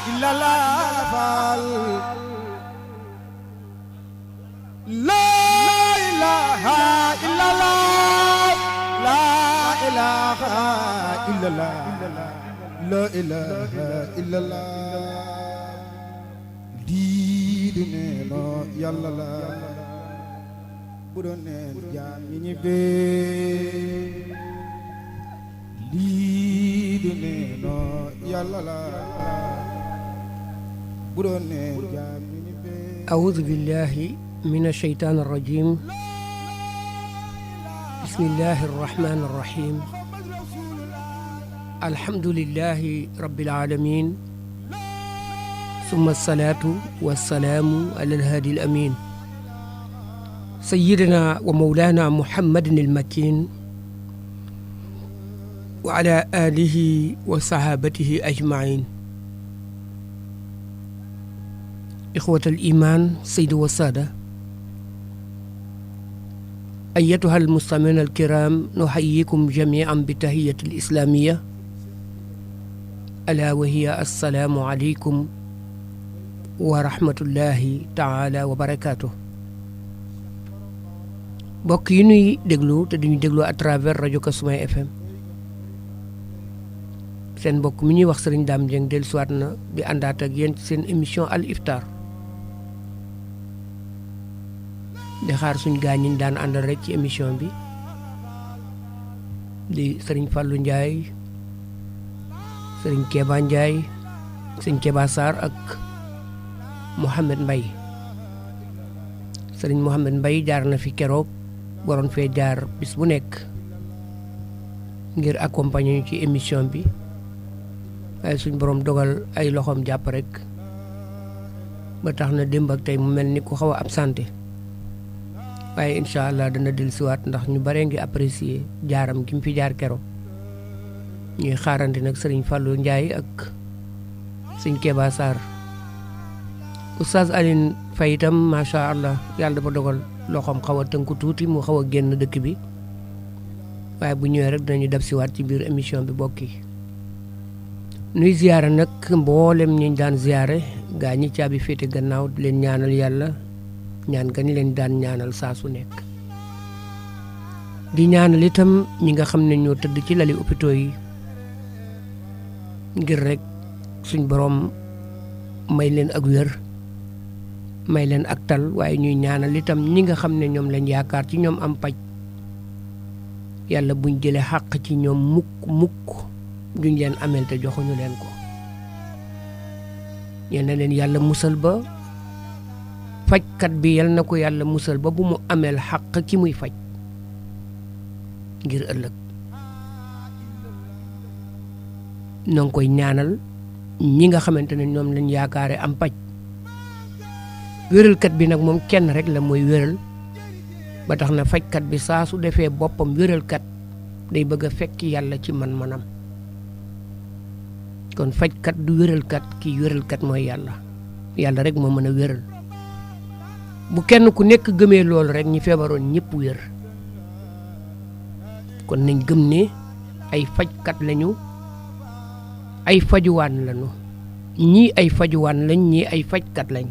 illallah faal la ilaha illallah la ilaha illallah la ilaha illallah lii du neeno yàlla la bu doon neen jaam ñi ñibbee lii du neeno yàlla la bu doon neen jaam ñi ñibbee a'uuzu billahi mina shaytaani rajiim bismillahi rahmaani rahiim alhamdulillahi rabbil aalamiin summa salaatu wa salaamu alal haadil amiin sayyidina wa mawlaana muhammadin al-makiin wa ala aalihi wa sahaabatihi ajma'iin ixwatal iimaan sayyidu wa saada ayyatuhal mustami'uuna al-kiraam nuhayyikum jamii'an bi tahiyyatil islaamiyya alaa wa hiya assalaamu aleykum wa rahmatullahi taala wa barakaatu. mbokk yi nuy déglu te duñu déglu à travers rajo Kasumay FM seen mbokk mi ñuy wax Sëriñ Dame Dieng dellusiwaat na di àndaat ak yéen ci seen émission Al Iftar di xaar suñ gaañ ñi daan àndal rek ci émission bi di Sëriñ Fallou Ndiaye Sëriñ Keba Ndiaye Sëriñ Keba Sarr ak Mouhamed Mbaye Sëriñ Mouhamed Mbaye jaar na fi keroog waroon fee jaar bis bu nekk ngir accompagner ñu ci émission bi waaye suñ borom dogal ay loxoom jàpp rek ba tax na démb ak tey mu mel ni ku xaw a absenté waaye incha allah dana dellusiwaat ndax ñu bare ngi apprécier jaaram gi mu fi jaar keroog ñuy xaarante nag Sëriñ Fallou Ndiaye ak Sëriñ Keba Sarr Oustaz Alioune Faye itam macha allah yàlla dafa dogal loxoom xaw a tënku tuuti mu xaw a génn dëkk bi waaye bu ñëwee rek dinañu def si waat ci biir émission bi bokk yi nuy ziyaare nag mboolem ñi daan ziyaare gaa ñi caabi féete gannaaw di leen ñaanal yàlla ñaan ga ni leen daan ñaanal saa su nekk di ñaanal itam ñi nga xam ne ñoo tëdd ci lali hôpitaux yi ngir rek suñ borom may leen ak wér may leen ak tal waaye ñuy ñaanal itam ñi nga xam ne ñoom lañ yaakaar ci ñoom am paj yàlla buñ jëlee xàq ci ñoom mukk duñ leen amel te joxuñu leen ko yal na leen yàlla musal ba fajkat bi yal na ko yàlla musal ba bu mu amel xàq ki muy faj ngir ëllëg noo ngi koy ñaanal ñi nga xamante ne ñoom lañ yaakaare am paj wéralkat bi nag moom kenn rek la mooy wéral ba tax na fajkat bi saa su defee boppam wéralkat day bëgg a fekk yàlla ci man-manam kon fajkat du wéralkat kii wéralkat mooy yàlla yàlla rek moo mën a wéral bu kenn ku nekk gëmee loolu rek ñi feebaroon ñëpp wér kon nañ gëm ne ay fajkat lañu ay fajuwaan lañu ñii ay fajuwaan lañ ñii ay fajkat lañ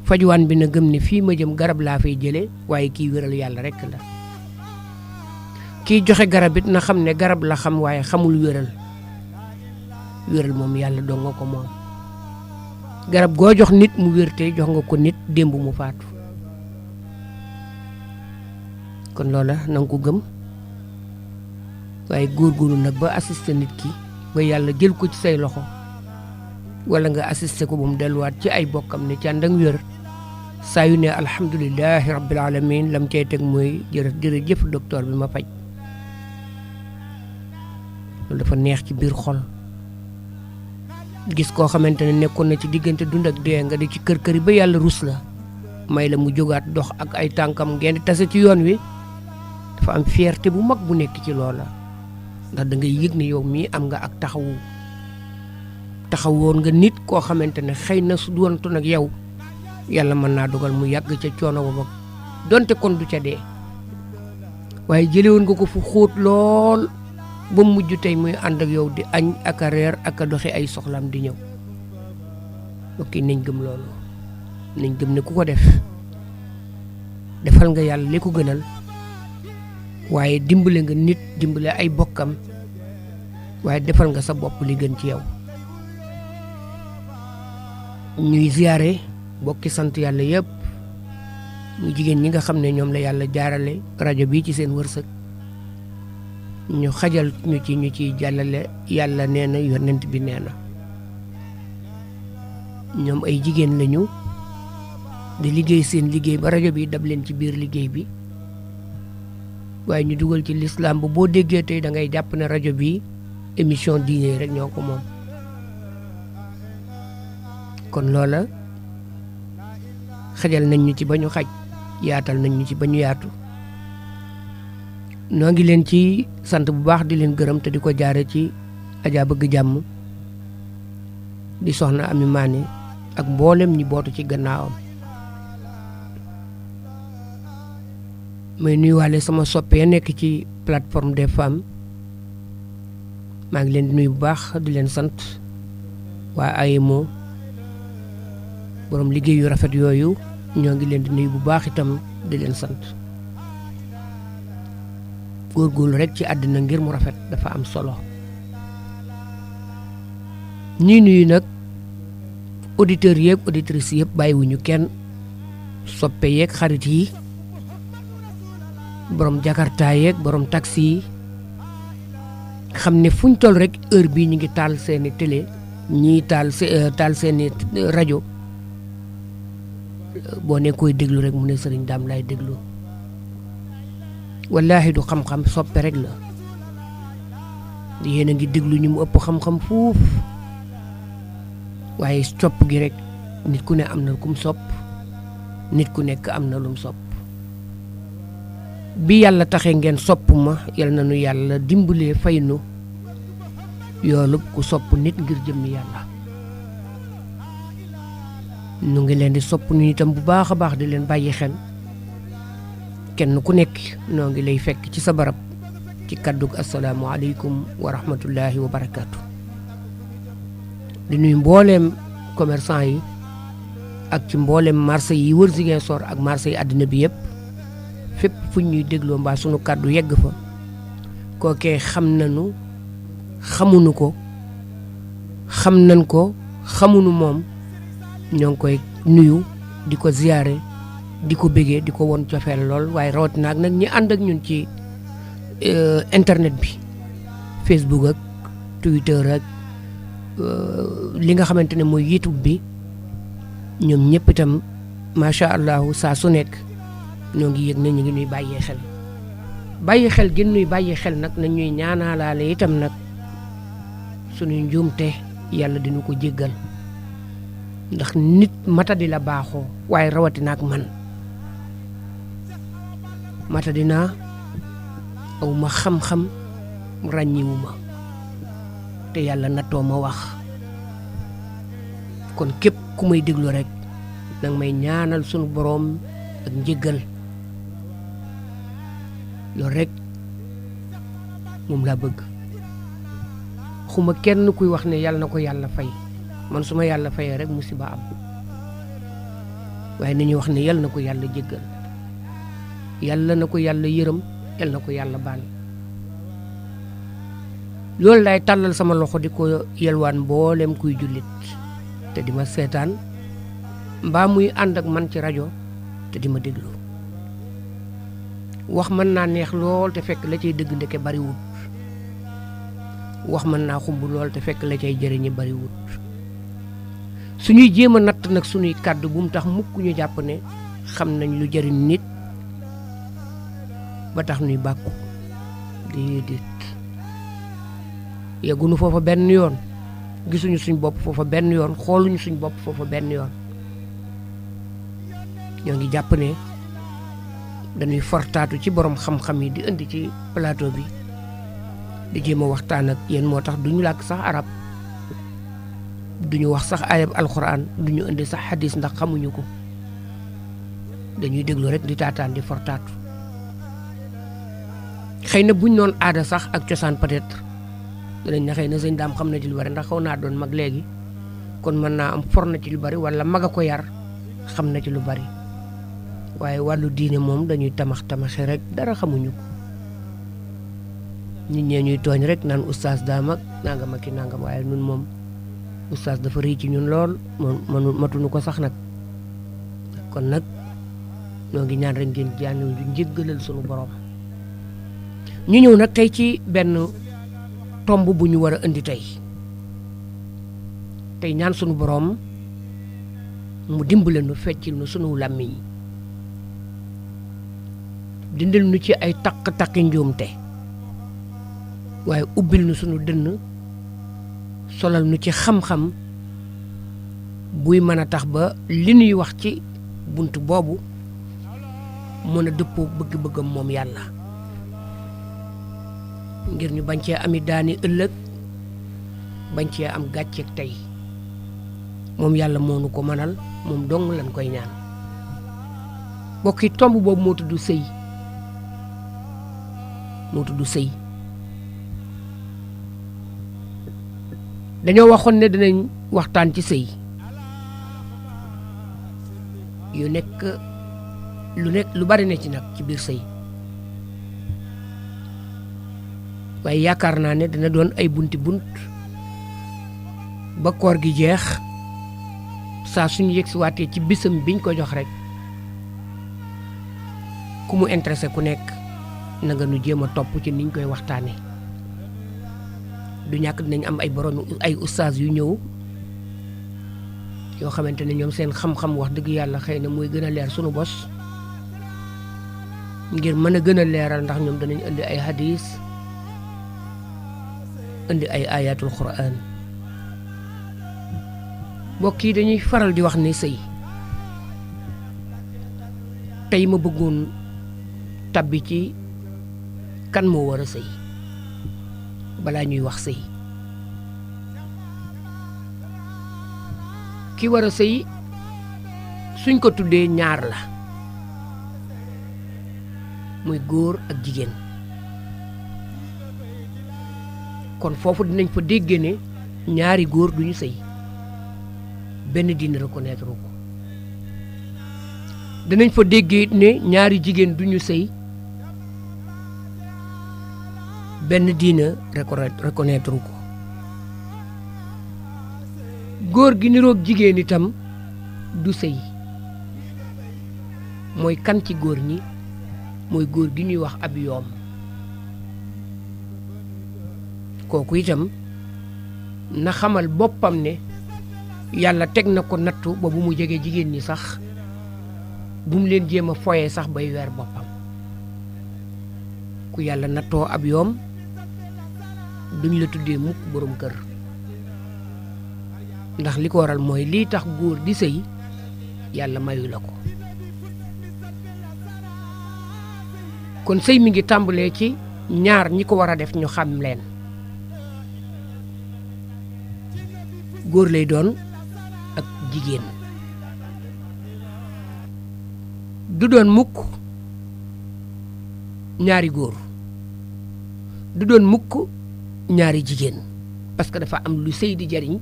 fajuwaan bi na gëm ne fii ma jëm garab laa fay jële waaye kii wéral yàlla rekk la kii joxe garab it na xam ne garab la xam waaye xamul wéral moom yàlla doo nga ko moom garab goo jox nit mu wér te jox nga ko nit démb mu faatu kon loola na nga ko gëm waaye góorgóorlu nag ba assister nit ki ba yàlla jël ko ci say loxo wala nga assister ko ba mu delluwaat ci ay bokkam ne ci ànd ak wér saa yu ne alhamdulilahi rabbil alamin lam cay teg mooy jërëjëf docteur bi ma faj loolu dafa neex ci biir xol gis koo xamante ne nekkoon na ci diggante dund ak dee nga di ci kër yi ba yàlla rus la may la mu jógaat dox ak ay tànkam ngeen di tase ci yoon wi dafa am fierté bu mag bu nekk ci loola ndax da ngay yëg ne yow mii am nga ak taxawoon nga nit koo xamante ne xëy na su doontu nag yow yàlla mën naa dogal mu yàgg ca coono ba donte kon du ca dee waaye jëlewoon nga ko fu xóot lool ba mujj tey muy ànd ak yow di añ ak a reer ak a doxi ay soxlaam di ñëw. ok nañ gëm loolu, nañ gëm ne ku ko def defal nga yàlla li ko gënal, waaye dimbale nga nit, dimbale ay bokkam, waaye defal nga sa bopp li gën ci yow. ñuy ziyaare bokki sant yàlla yëpp, muy jigéen ñi nga xam ne ñoom la yàlla jaarale rajo bi ci seen wërsëg, ñu xajal ñu ciy jàllale. yàlla nee na, yonent bi nee na, ñoom ay jigéen lañu di liggéey seen liggéey ba rajo bi dab leen ci biir liggéey bi, waaye ñu dugal ci lislaam bu boo déggee tey da ngay jàpp ne rajo bi émission diine rek ñoo ko moom. kon loola xajal nañ ñu ci ba ñu xaj, yaatal nañ ñu ci ba ñu yaatu. noo ngi leen ci sant bu baax, di leen gërëm te di ko jaare ci Adja Bëgg Jàmm, di soxna Ami Maane ak mboolem ñi bootu ci gannaawam. may nuyuwaale sama soppe ya nekk ci plateforme des femmes, maa ngi leen di nuyu bu baax di leen sant. waa AEMO borom liggéey yu rafet yooyu ñoo ngi leen di nuyu bu baax itam di leen sant. góorgóorlu rek ci àddina ngir mu rafet dafa am solo. ñii nuyu nag auditeurs yeeg auditrices yëpp bàyyiwuñu kenn, soppe yeeg xarit yi, borom jakarta yeeg borom taxi yi, xam ne fuñ toll rek heure bii ñu ngi taal seeni télé, ñii taal seeni rajo. boo ne koy déglu rek mu ne Sëriñ Daam lay déglu. wallaahi du xam-xam, soppe rek la. yéen a ngi déglu ñu mu ëpp xam-xam fuuf, waaye sopp gi rek, nit ku ne am na kum sopp, nit ku nekk am na lum sopp. bi yàlla taxee ngeen sopp ma, yal na nu yàlla dimbalee fay nu yoolub ku sopp nit ngir jëmmi yàlla. nu ngi leen di sopp nu itam bu baax a baax, di leen bàyyi xel. kenn ku nekk noo ngi lay fekk ci sa barab ci kàddug asalaamu aleykum wa rahmatullahi wa barakaatu. di nuyu mbooleem commerçant yi ak ci mbooleem marché yi wër Ziguinchor ak marché yi àddina bi yëpp, fépp fu ñuy dégloo mbaa sunu kàddu yegg fa, kookee xam nañu xamuñu ko, xam nañ ko xamuñu moom, ñoo ngi koy nuyu di ko ziyaare, di ko bégee, di ko won cofeel lool. waaye rawatina ak nag ñi ànd ak ñun ci internet bi, Facebook ak Twitter ak li nga xamante ne mooy YouTube bi, ñoom ñëpp itam macha allah saa su nekk ñoo ngi yëg ne ñu ngi nuy bàyyee xel. bàyyi xel gën nuy bàyyi xel nag na ñuy ñaanaalaale itam nag suñuy njuumte yàlla dina ko jéggal, ndax nit matadi la baaxoo, waaye rawatina ak man matadi naa, aw ma xam-xam, ràññiwu ma, te yàlla nattoo ma wax. kon képp ku may déglu rek nag may ñaanal sunu boroom ak njéggal, loolu rek moom laa bëgg. xuma kenn kuy wax ne yàlla na ko yàlla fay, man su ma yàlla fayee rek musiba am, waaye nañuy wax ne yàlla na ko yàlla jéggal, yàlla na ko yàlla yërëm, yàlla na ko yàlla baal. loolu lay tàllal sama loxo di ko yelwaan mboolem kuy jullit te di ma seetaan mbaa muy ànd ak man ci rajo te di ma déglu. wax mën naa neex lool te fekk la cay dëgg ndeke bariwut, wax mën naa xumb lool te fekk la cay jëriñi bariwut. suñuy jéem a natt nag suñuy kàddu bu mu tax mukk ñu jàpp ne xam nañ lu jëriñ nit ba tax nuy bàkku. déedéet, yeggunu foofa benn yoon, gisuñu suñ bopp foofa benn yoon, xooluñu suñ bopp foofa benn yoon. ñoo ngi jàpp ne dañuy fortaatu ci borom xam-xam yi di indi ci plateau bi di jéem a waxtaan ak yéen, moo tax duñu làkk sax arab, duñu wax sax ayab alxuraan, duñu indi sax xadis ndax xamuñu ko. dañuy déglu rek di taataan di fortaatu. xëy na buñ noon aada sax ak cosaan peut-être danañ na xëy na sëñ daam xam na ci lu bari ndax xaw naa doon mag léegi kon mën naa am for na ci lu bari wala mag a ko yar xam na ci lu bari waaye wàllu diine moom dañuy tamaxe rek dara xamuñu ko nit ñee ñuy tooñ rek naan oustaz daa mag nangam ak i nangam waaye nun moom oustaz dafa rëy ci ñun lool moom matuñu ko sax nag kon nag ñoo ngi ñaan rek ngeen jaanu ñu njëggalal sunu borom ñu ñëw nag tey ci benn tomb bu ñu war a indi tey ñaan sunu borom mu dimbale nu feccil nu sunu làmmiñ dindal nu ci ay taq-taqi njuumte waaye ubbil nu sunu dënn solal nu ci xam-xam buy mën a tax ba li nuy wax ci bunt boobu mën a dëppoo bëgg-bëggam moom yàlla ngir ñu bañ cee ami daani ëllëg bañ cee am gàcceeg tey moom yàlla moo nu ko mënal moom dong lañ koy ñaan bokki tomb boobu moo tudd sëy dañoo waxoon ne dinañ waxtaan ci sëy yu nekk lu bari ne ci nag ci biir sëy waaye yaakaar naa ne dina doon ay bunt ba koor gi jeex saa suñu yegsi waatee ci bisam biñ ko jox rek ku mu intéressé ku nekk na nga nu jéem a topp ci niñ koy waxtaane du ñàkk dinañ am ay borom ay ustaas yu ñëw yoo xamante ne ñoom seen xam-xam wax dëgg yàlla xëy na mooy gën a leer sunu bos ngir mën a gën a leeral ndax ñoom danañ indi ay hadis indi ay ayatul quran mbokk yi dañuy faral di wax ne sëy tey ma bëggoon tabbi ci kan moo war a sëy balaa ñuy wax sëy ki war a sëy suñ ko tuddee ñaar la muy góor ak jigéen kon foofu dinañ fa dégge ne ñaari góor duñu sëy benn diine reconnaître ko dinañ fa déggee ne ñaari jigéen duñu sëy benn diine reconnaître ko góor gi niroog jigéen itam du sëy mooy kan ci góor ñi mooy góor gi ñuy wax ab yoom kooku itam na xamal boppam ne yàlla teg na ko nattu ba bu mu jege jigéen ñi sax bu mu leen jéem a foye sax bay weer boppam ku yàlla nattoo ab yoom duñ la tuddee mukk borom kër ndax li ko waral mooy lii tax góor di sëy yàlla mayu la ko kon sëy mi ngi tàmbalee ci ñaar ñi ko war a def ñu xam leen góor lay doon ak jigéen du doon mukk ñaari góor du doon mukk ñaari jigéen parce que dafa am lu sëy di jariñ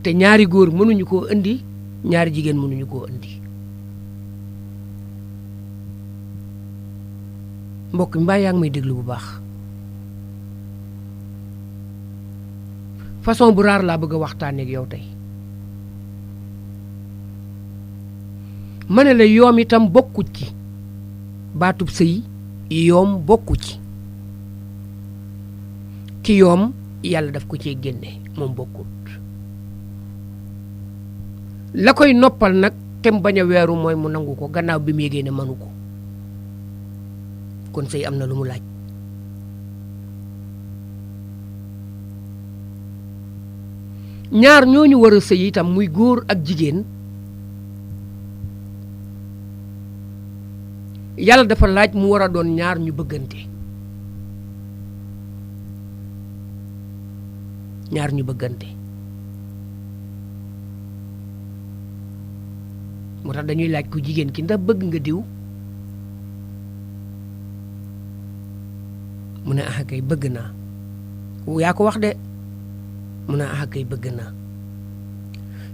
te ñaari góor mënuñu koo indi ñaari jigéen mënuñu koo indi mbokk mi mbaa yaa ngi may déglu bu baax façon bu raar laa bëgg a waxtaanee ak yow tey ma ne la yoom itam bokku ci baatub sëy yoom bokku ci ki yoom yàlla daf ko cee génne moom bokkut la koy noppal nag tem bañ a weeru mooy mu nangu ko gannaaw bi mu yégee ne mënu ko kon sëy am na lu mu laaj ñaar ñooñu war a sëy itam muy góor ak jigéen yàlla dafa laaj mu war a doon ñaar ñu bëggante ñaar ñu bëggante moo tax dañuy laaj ku jigéen ki ndax bëgg nga diw mu ne ah kay bëgg naa yaa ko wax de mu ne ah kay bëgg naa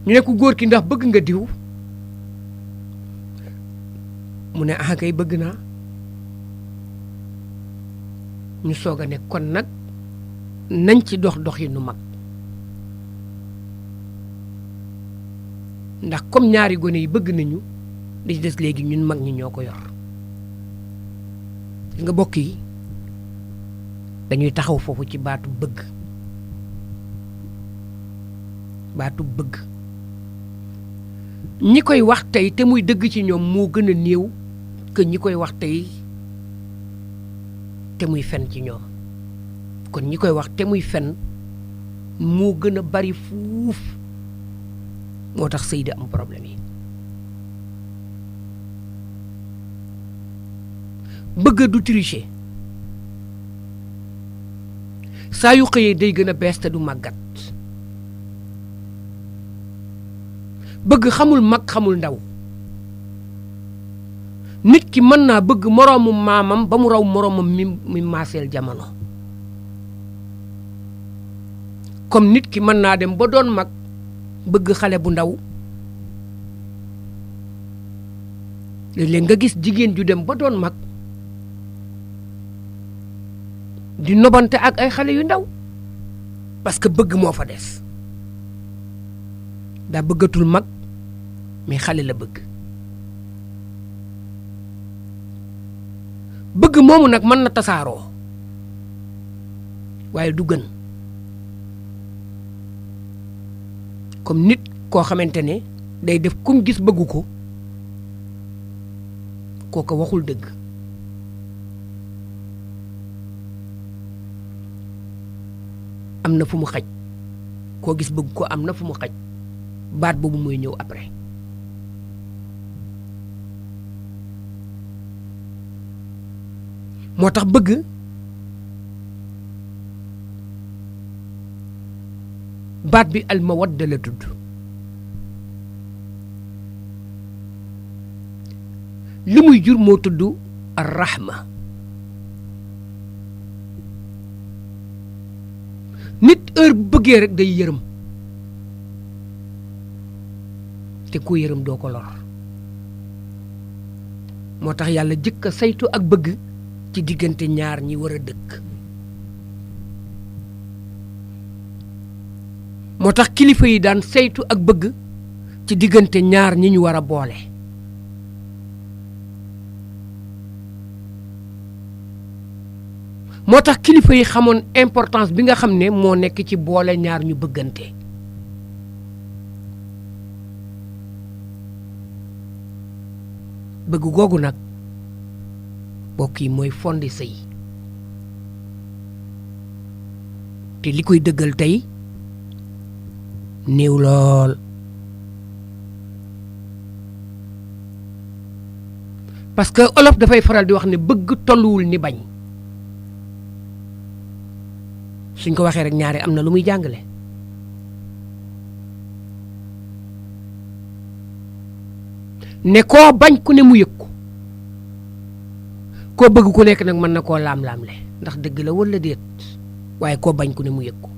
ñu ne ku góor ki ndax bëgg nga diw mu ne ah kay bëgg naa ñu soog a ne kon nag nañ ci dox yi nu mag ndax comme ñaari gone yi bëgg nañu li ci des léegi ñun mag ñi ñoo ko yor gis nga bokk yi dañuy taxaw foofu ci baatu bëgg ñi koy wax tey te muy dëgg ci ñoom moo gën a néew que ñi koy wax tey te muy fen ci ñoom kon ñi koy wax te muy fen moo gën a bari fuuf moo tax sëy di am problème yi bëgg du tricher saa yu xëyee day gën a bees te du màggat bëgg xamul mag xamul ndaw nit ki mën naa bëgg moroomu maamam ba mu raw moroomam mi maaseel jamono comme nit ki mën naa dem ba doon mag bëgg xale bu ndaw léeg-léeg nga gis jigéen ju dem ba doon mag di nobante ak ay xale yu ndaw parce que bëgg moo fa des daa bëggatul mag mais xale la bëgg moomu nag mën na tasaaroo waaye du gën comme nit koo xamante ne day def kum gis bëggu ko kooka waxul dëgg am na fu mu xaj koo gis bëgg ko am na fu mu xaj baat boobu mooy ñëw après moo tax bëgg baat bi al mawadda la tudd li muy jur moo tudd ar rahma nit heure bu bëggee rek day yërëm te ku yërëm doo ko lor moo tax yàlla jëkk a saytu ak bëgg ci diggante ñaar ñi war a dëkk moo tax kilifa yi daan saytu ak bëgg ci diggante ñaar ñi ñu war a boole moo tax kilifa yi xamoon importance bi nga xam ne moo nekk ci boole ñaar ñu bëggante bëgg googu nag bokk yi mooy fondé sëy te li koy dëggal tey néew lool parce que olof dafay faral di wax ne bëgg tolluwul ni bañ suñ ko waxee rek ñaare am na lu muy jàngale ne koo bañ ku ne mu yëg ko koo bëgg ku nekk nag mën na koo laam-laamle ndax dëgg la walla déet waaye koo bañ ku ne mu yëg ko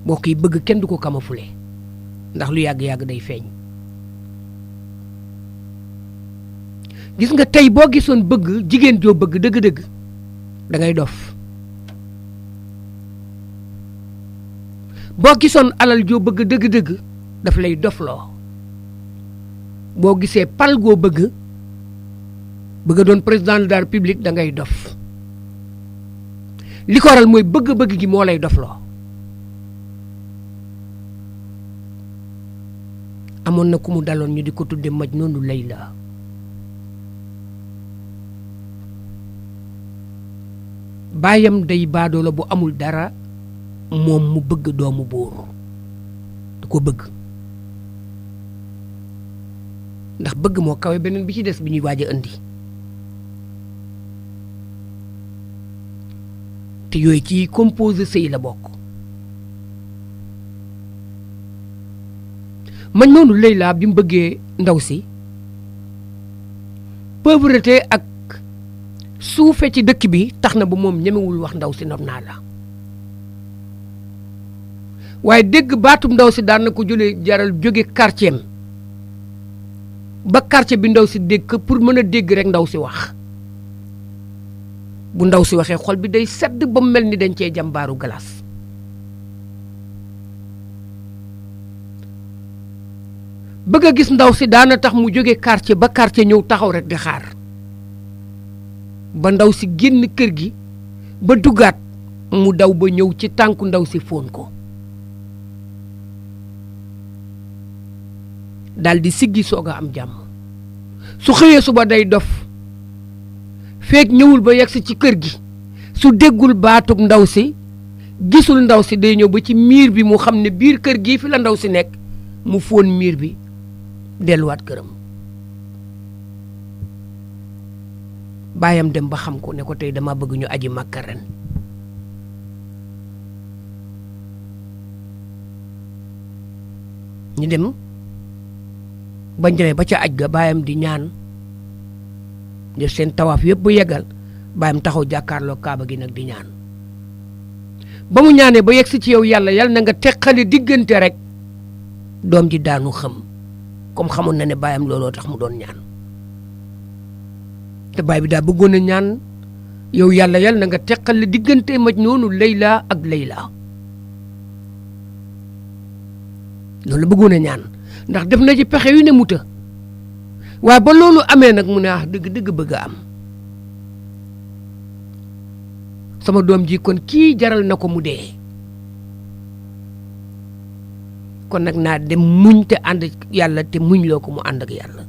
mbokk yi bëgg kenn du ko kamafule ndax lu yàgg-yàgg day feeñ gis nga tey boo gisoon bëgg jigéen joo bëgg dëgg-dëgg da ngay dof boo gisoon alal joo bëgg dëgg-dëgg daf lay dofloo boo gisee pal goo bëgg doon président de la république da ngay dof li ko waral mooy bëgg-bëgg gi moo lay dofloo amoon na ku mu daloon ñu di ko tudde Majnuunu Layla baayam day baadoola bu amul dara moom mu bëgg doomu buur du ko bëgg ndax bëgg moo kawe beneen bi ci des bi ñuy waaj a indi te yooyu ci composé sëy la bokk Majnuunu Layla bi mu bëggee ndaw si pauvreté ak suufe ci dëkk bi tax na ba moom ñemewul wax ndaw si nopp naa la waaye dégg baatum ndaw si daan na ko jaral jóge quartier am ba quartier bi ndaw si dégg pour mën a dégg rek ndaw si wax bu ndaw si waxee xol bi day sedd ba mel ni dañ cee jàmbaaru glace bëgg a gis ndaw si daana tax mu jóge quartier ba quartier ñëw taxaw rek di xaar ba ndaw si génn kër gi ba duggaat mu daw ba ñëw ci tànku ndaw si fóon ko daldi siggi soog a am jàmm su xëyee suba day dof feek ñëwul ba yegsi ci kër gi su déggul baatub ndaw si gisul ndaw si day ñëw ba ci miir bi mu xam ne biir kër gi fi la ndaw si nekk mu fóon miir bi delluwaat këram baayam dem ba xam ko ne ko tey dama bëgg ñu aji Màkka ren ñu dem bañ demee ba ca aj ga baayam di ñaan def seen tawaaf yëpp bu yeggal baayam taxaw jàkkaarloo kaaba gi nag di ñaan ba mu ñaanee ba yegsi ci yow yàlla na nga teqali diggante rek doom ji daanu xam comme xamoon na ne baayam looloo tax mu doon ñaan te baay bi daa bëggoon a ñaan yow yàlla na nga teqali diggante Majnuunu Layla ak Layla loolu la bëggoon a ñaan ndax def na ci pexe yu ne muta waaye ba loolu amee nag mu ne dëgg bëgg a am sama doom ji kon kii jaral na ko mu dee kon nag naa dem muñ te ànd yàlla te muñ loo ko mu ànd ak yàlla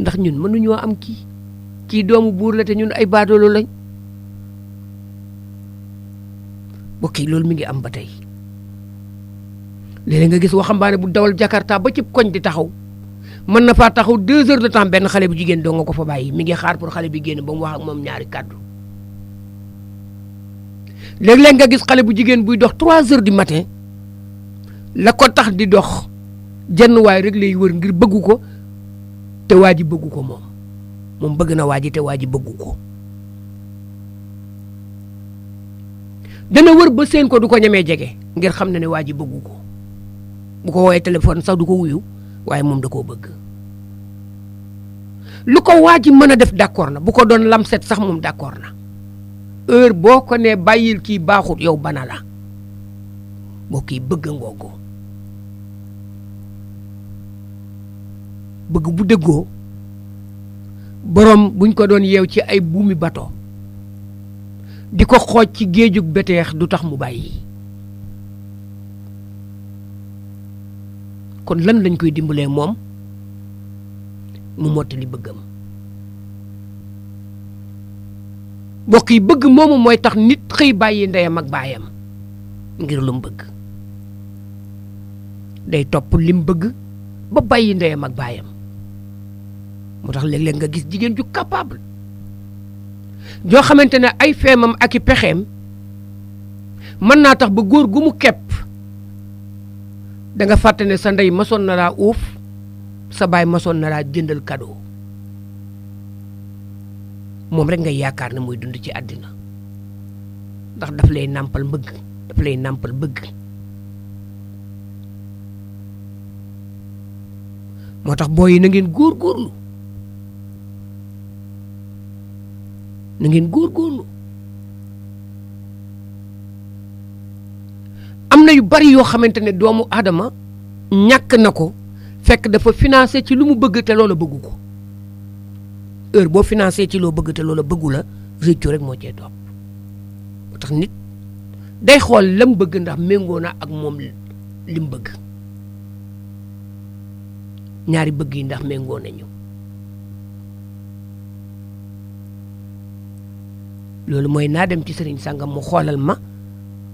ndax ñun mënuñoo am kii doomu buur la te ñun ay baadoolo lañ bokk yi loolu mi ngi am ba tey léeg-léeg nga gis waxambaane bu dawal Jakarta ba ci koñ di taxaw mën na faa taxaw 2 heures de temps benn xale bu jigéen doo nga ko fa bàyyi mi ngi xaar pour xale bi génn ba mu wax ak moom ñaari kàddu léeg-léeg nga gis xale bu jigéen buy dox 3 heures du matin la ko tax di dox jenn waay rek lay wër ngir bëggu ko te waa ji bëggu ko moom bëgg na waa ji te waa ji bëggu ko dana wër ba seen ko du ko ñemee jege ngir xam na ne waa ji bëggu ko bu ko woowee téléphone sax du ko wuyu waaye moom da koo bëgg lu ko waa ji mën a def d'accord na bu ko doon lamset sax moom d'accord na heure boo ko nee bàyyil kii baaxut yow bana la boo kii bëgg ngoogu bëgg bu dëggoo borom buñ ko doon yeew ci ay buumi bato di ko xooj ci géejug beteex du tax mu bàyyi kon lan lañ koy dimbalee moom mu mottali bëggam mbokk yi bëgg moomu mooy tax nit xëy bàyyi ndeyam ak baayam ngir lu mu bëgg day topp lim bëgg ba bàyyi ndeyam ak baayam moo tax léeg-léeg nga gis jigéen ju capable joo xamante ne ay feemam ak i pexeem mën naa tax ba góor gu mu kepp da nga fàtte ne sa ndey masoon na laa uuf sa baay masoon na laa jëndal cadeau moom rek ngay yaakaar ne mooy dund ci àddina ndax daf lay nàmpal mbëgg daf lay nàmpal bëgg moo tax booy yi na ngeen góorgóorlu na ngeen góorgóorlu am na yu bari yoo xamante ne doomu aadama ñàkk na ko fekk dafa financé ci lu mu bëgg te loola bëggu ko heure boo financé ci loo bëgg te loola bëggu la réccu rek moo cee topp moo tax nit day xool lam bëgg ndax méngoo na ak moom lim bëgg ñaari bëgg yi ndax méngoo nañu loolu mooy naa dem ci sëriñ sàngam mu xoolal ma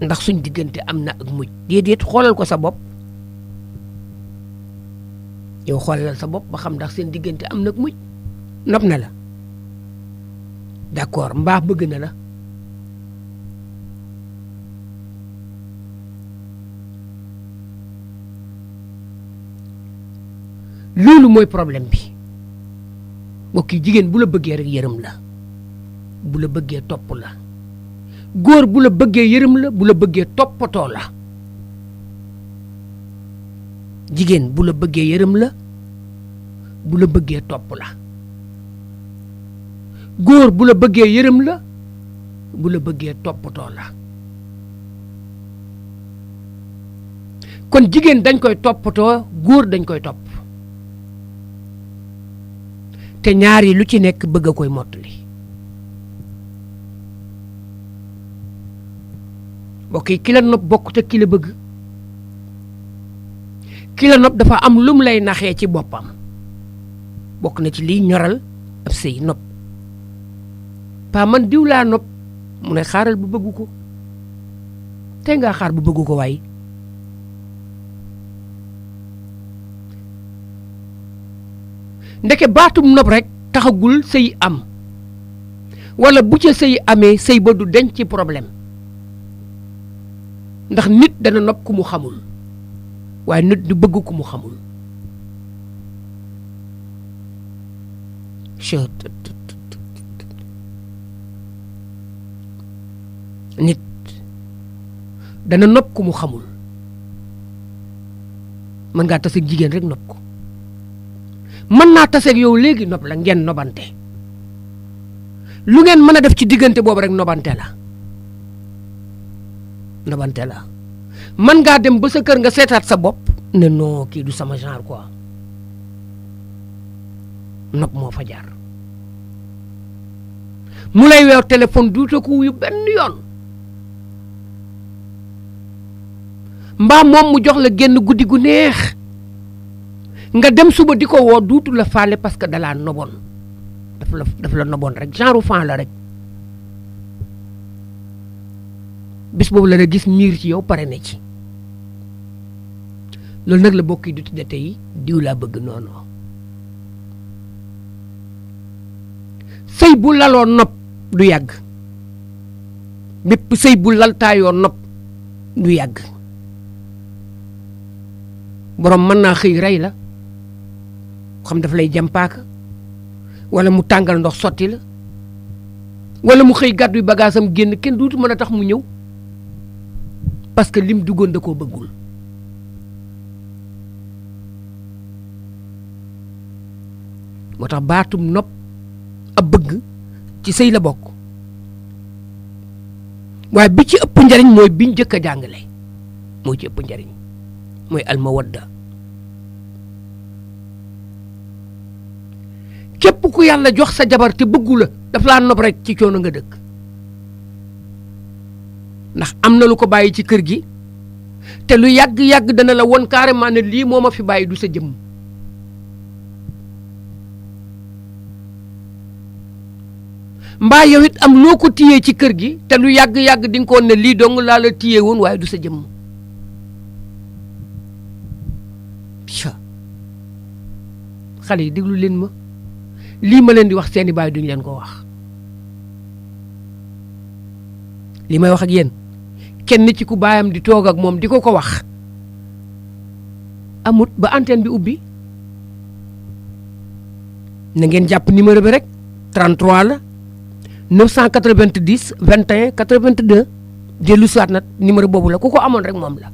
ndax suñ diggante am na ak mujj déedéet xoolal ko sa bopp yow xoolal sa bopp ba xam ndax seen diggante am na ak mujj nopp na la d'accord mbaa bëgg na la loolu mooy problème bi mbokk yi jigéen bu la bëggee rek yërëm la, bu la bëggee topp la. góor bu la bëggee yërëm la, bu la bëggee toppatoo la. jigéen bu la bëggee yërëm la, bu la bëggee topp la. góor bu la bëggee yërëm la, bu la bëggee toppatoo la. kon jigéen dañ koy toppatoo, góor dañ koy topp, te ñaar yi lu ci nekk bëgg a koy mottali. mbokk yi ki la nopp bokkut ak ki la bëgg. ki la nopp dafa am lum lay naxee ci boppam, bokk na ci liy ñoral ab sëy nopp. pa man diw laa nopp, mu ne xaaral bu bëggu ko, te nga xaar bu bëggu ko waaye. ndeke baatum nopp rek taxagul sëy am, wala bu ca sëy amee sëy ba du denc ci problème, ndax nit dana nopp ku mu xamul, waaye nit du bëgg ku mu xamul. nit dana nopp ku mu xamul. mën ngaa taseeg jigéen rek nopp ko, mën naa taseeg yow léegi nopp la, ngeen nobante. lu ngeen mën a def ci diggante boobu rek nobante la, nobante la. mën ngaa dem ba sa kër nga seetaat sa bopp ne non kii du sama genre quoi, nopp moo fa jaar. mu lay weew téléphone duuta ko wuyu benn yoon, mbaa moom mu jox la génn guddi gu neex, nga dem suba di ko woo duutu la faale parce que dalaa noboon, daf la noboon rek, genre fan la rek. bis boobu la gis miir ci yow, pare na ci. loolu nag la bokk yi di tudde tey diw laa bëgg. noonu sëy bu laloo nopp du yàgg, bépp sëy bu laltaayoo nopp du yàgg. borom mën naa xëy rey la, xam daf lay jàmpaaka, wala mu tàngal ndox sotti la, wala mu xëy gàddu bagaasam génn, kenn duutu mën a tax mu ñëw, parce que lim duggoon da koo bëggul. moo tax baatum nopp ab bëgg ci sëy la bokk, waaye bi ci ëpp njariñ mooy biñ jëkk a jàngale, moo ci ëpp njariñ, mooy almawadda. képp ku yàlla jox sa jabar te bëggu la, daf laa nopp rek ci coono nga dëkk. ndax am na lu ko bàyyi ci kër gi, te lu yàgg-yàgg dana la won carrément ne lii moo ma fi bàyyi, du sa jëmm. mbaa yow it am loo ko téyee ci kër gi, te lu yàgg-yàgg di nga ko ne lii dong laa la téyee woon, waaye du sa jëmm. xale yi déglu leen ma, lii ma leen di wax seeni baay duñ leen ko wax. li may wax ak yéen, kenn ci ku baayam di toog ak moom di ko ko wax amut ba antenne bi ubbi. na ngeen jàpp numéro bi rek, 33 la 990 21 82. dellu siwaat nag numéro boobu la, ku ko amoon rek moom la,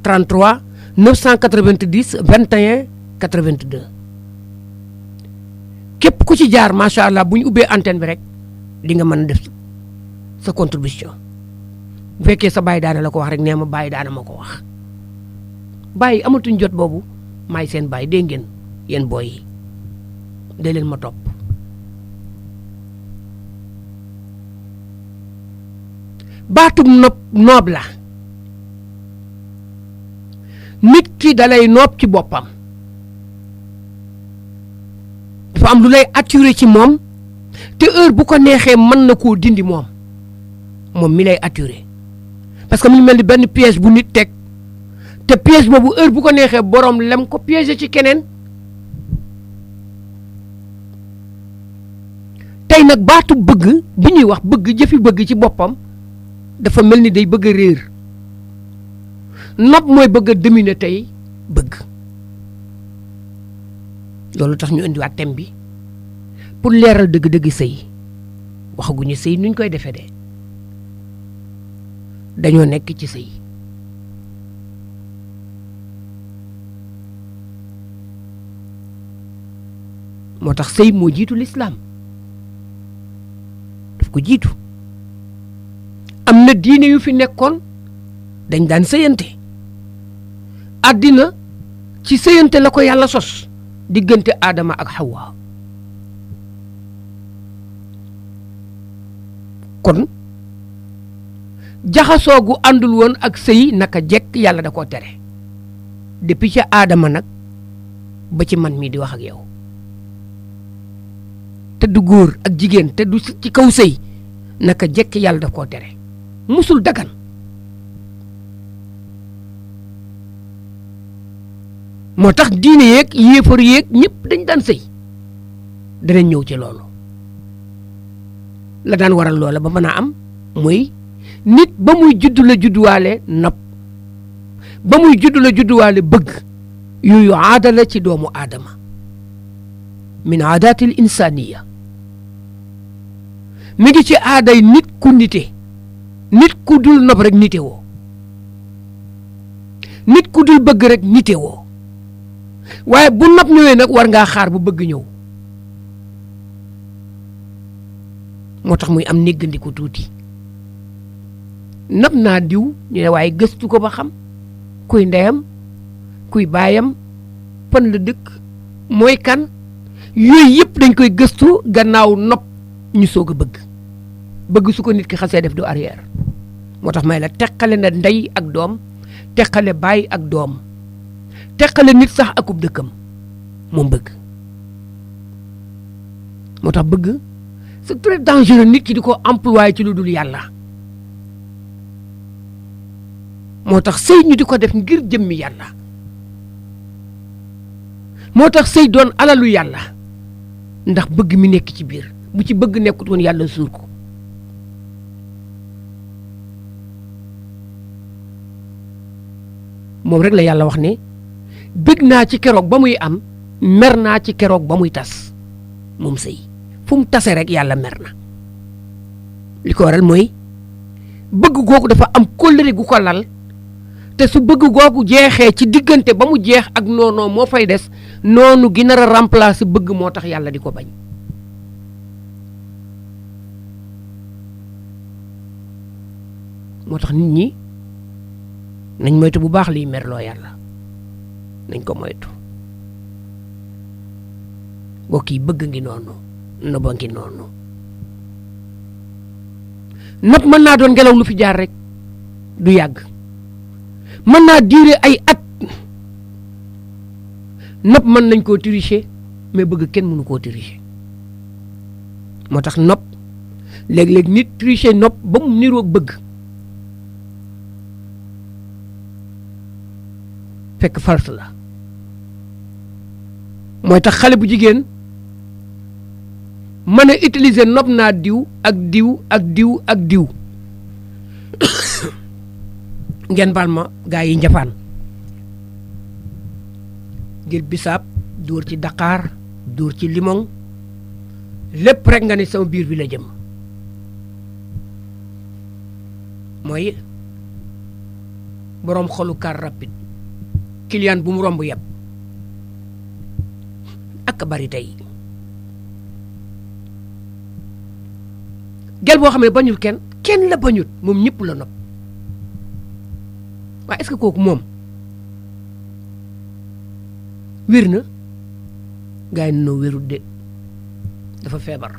33 990 21 82. képp ku ci jaar macha allah bu ñu ubbee antenne bi rek di nga mën a def sa contribution. bu fekkee sa baay daana la ko wax rek nee ma baay daana ma ko wax. baay amatuñ jot boobu, maay seen baay, dégg ngeen yéen booy yi, dee leen ma topp. baatum noob la, nit ki dalay noob ci boppam, dafa am lu lay attiré ci moom, te heure bu ko neexee mën na koo dindi moom mi lay attiré. parce que mu ngi mel ni benn piège bu nit teg, te piège boobu heure bu ko neexee borom lem ko piégé ci keneen. tey nag baatu bëgg bi ñuy wax bëgg, jëfi bëgg ci boppam dafa mel ni day bëgg a réer. nopp mooy bëgg a dominer tey bëgg. loolu tax ñu indiwaat thème bi, pour leeral dëgg-dëgg sëy waxaguñu sëy nuñ koy defee de dañoo nekk ci sëy moo tax sëy moo jiitu lislaam daf ko jiitu am na diine yu fi nekkoon dañ daan sëyante àddina ci sëyante la ko yàlla sos diggante Aadama ak Hawa kon jaxasoo gu àndul woon ak sëy naka jekk yàlla da koo tere depuis ca Aadama nag ba ci man mii di wax ak yow te du góor ak jigéen te du ci kaw sëy naka jekk yàlla da koo tere musul dagan moo tax diine yeeg yéefar yeeg ñëpp dañ daan sëy danañ ñëw ci loolu la daan waral loola ba mën a am mooy nit ba muy juddu la judduwaale nopp ba muy juddu la judduwaale bëgg yooyu aada la ci doomu aadama min aadatil insaniya mi ngi ci aaday nit ku nite nit ku dul nopp rek nite woo nit ku dul bëgg rek nite woo waaye bu nopp ñëwee nag war ngaa xaar bu bëgg ñëw moo tax muy am néggandiku tuuti nopp naa diw ñu ne waaye gëstu ko ba xam kuy ndeyam kuy baayam fan la dëkk mooy kan yooyu yëpp dañ koy gëstu gannaaw nopp ñu soog a bëgg su ko nit ki xasee def du arrière moo tax may la teqale na ndey ak doom teqale baay ak doom teqale nit sax akub dëkkam moom bëgg moo tax bëgg c'est très dangereux nit ki di ko employé ci lu dul yàlla moo tax sëy ñu di ko def ngir jëmmi yàlla moo tax sëy doon alalu yàlla ndax bëgg mi nekk ci biir bu ci bëgg nekkut woon yàlla suur ko moom rek la yàlla wax ne bëgg naa ci keroog ba muy am mer naa ci keroog ba muy tas moom sëy fu mu tase rek yàlla mer na li ko waral mooy bëgg googu dafa am kóllëre gu ko lal te su bëgg googu jeexee ci diggante ba mu jeex ak noonoo moo fay des noonu gi nar a remplacer bëgg moo tax yàlla di ko bañ moo tax nit ñi nañ moytu bu baax liy merloo yàlla nañ ko moytu mbokk yi bëgg ngi noonu noba ngi noonu nopp mën naa doon ngelaw lu fi jaar rek du yàgg mën naa diire ay at nopp mën nañ koo tricher mais bëgg kenn mënu koo tricher moo tax nopp léeg-léeg nit tricher nopp ba mu niroog bëgg fekk farce la mooy tax xale bu jigéen mën a utiliser nopp naa diw ak diw ak diw ak diw ngeen baal ma gaa yi njafaan jël bisaab dóor ci daqaar dóor ci limon lépp rek nga ne sama biir bi la jëm mooy boroom xolu car rapide client bu mu romb yeb ak bari tey gel boo xam ne bañul kenn la bañut moom ñëpp la nopp waaye est-ce que kooku moom wér na gaa yi noo wérut de dafa feebar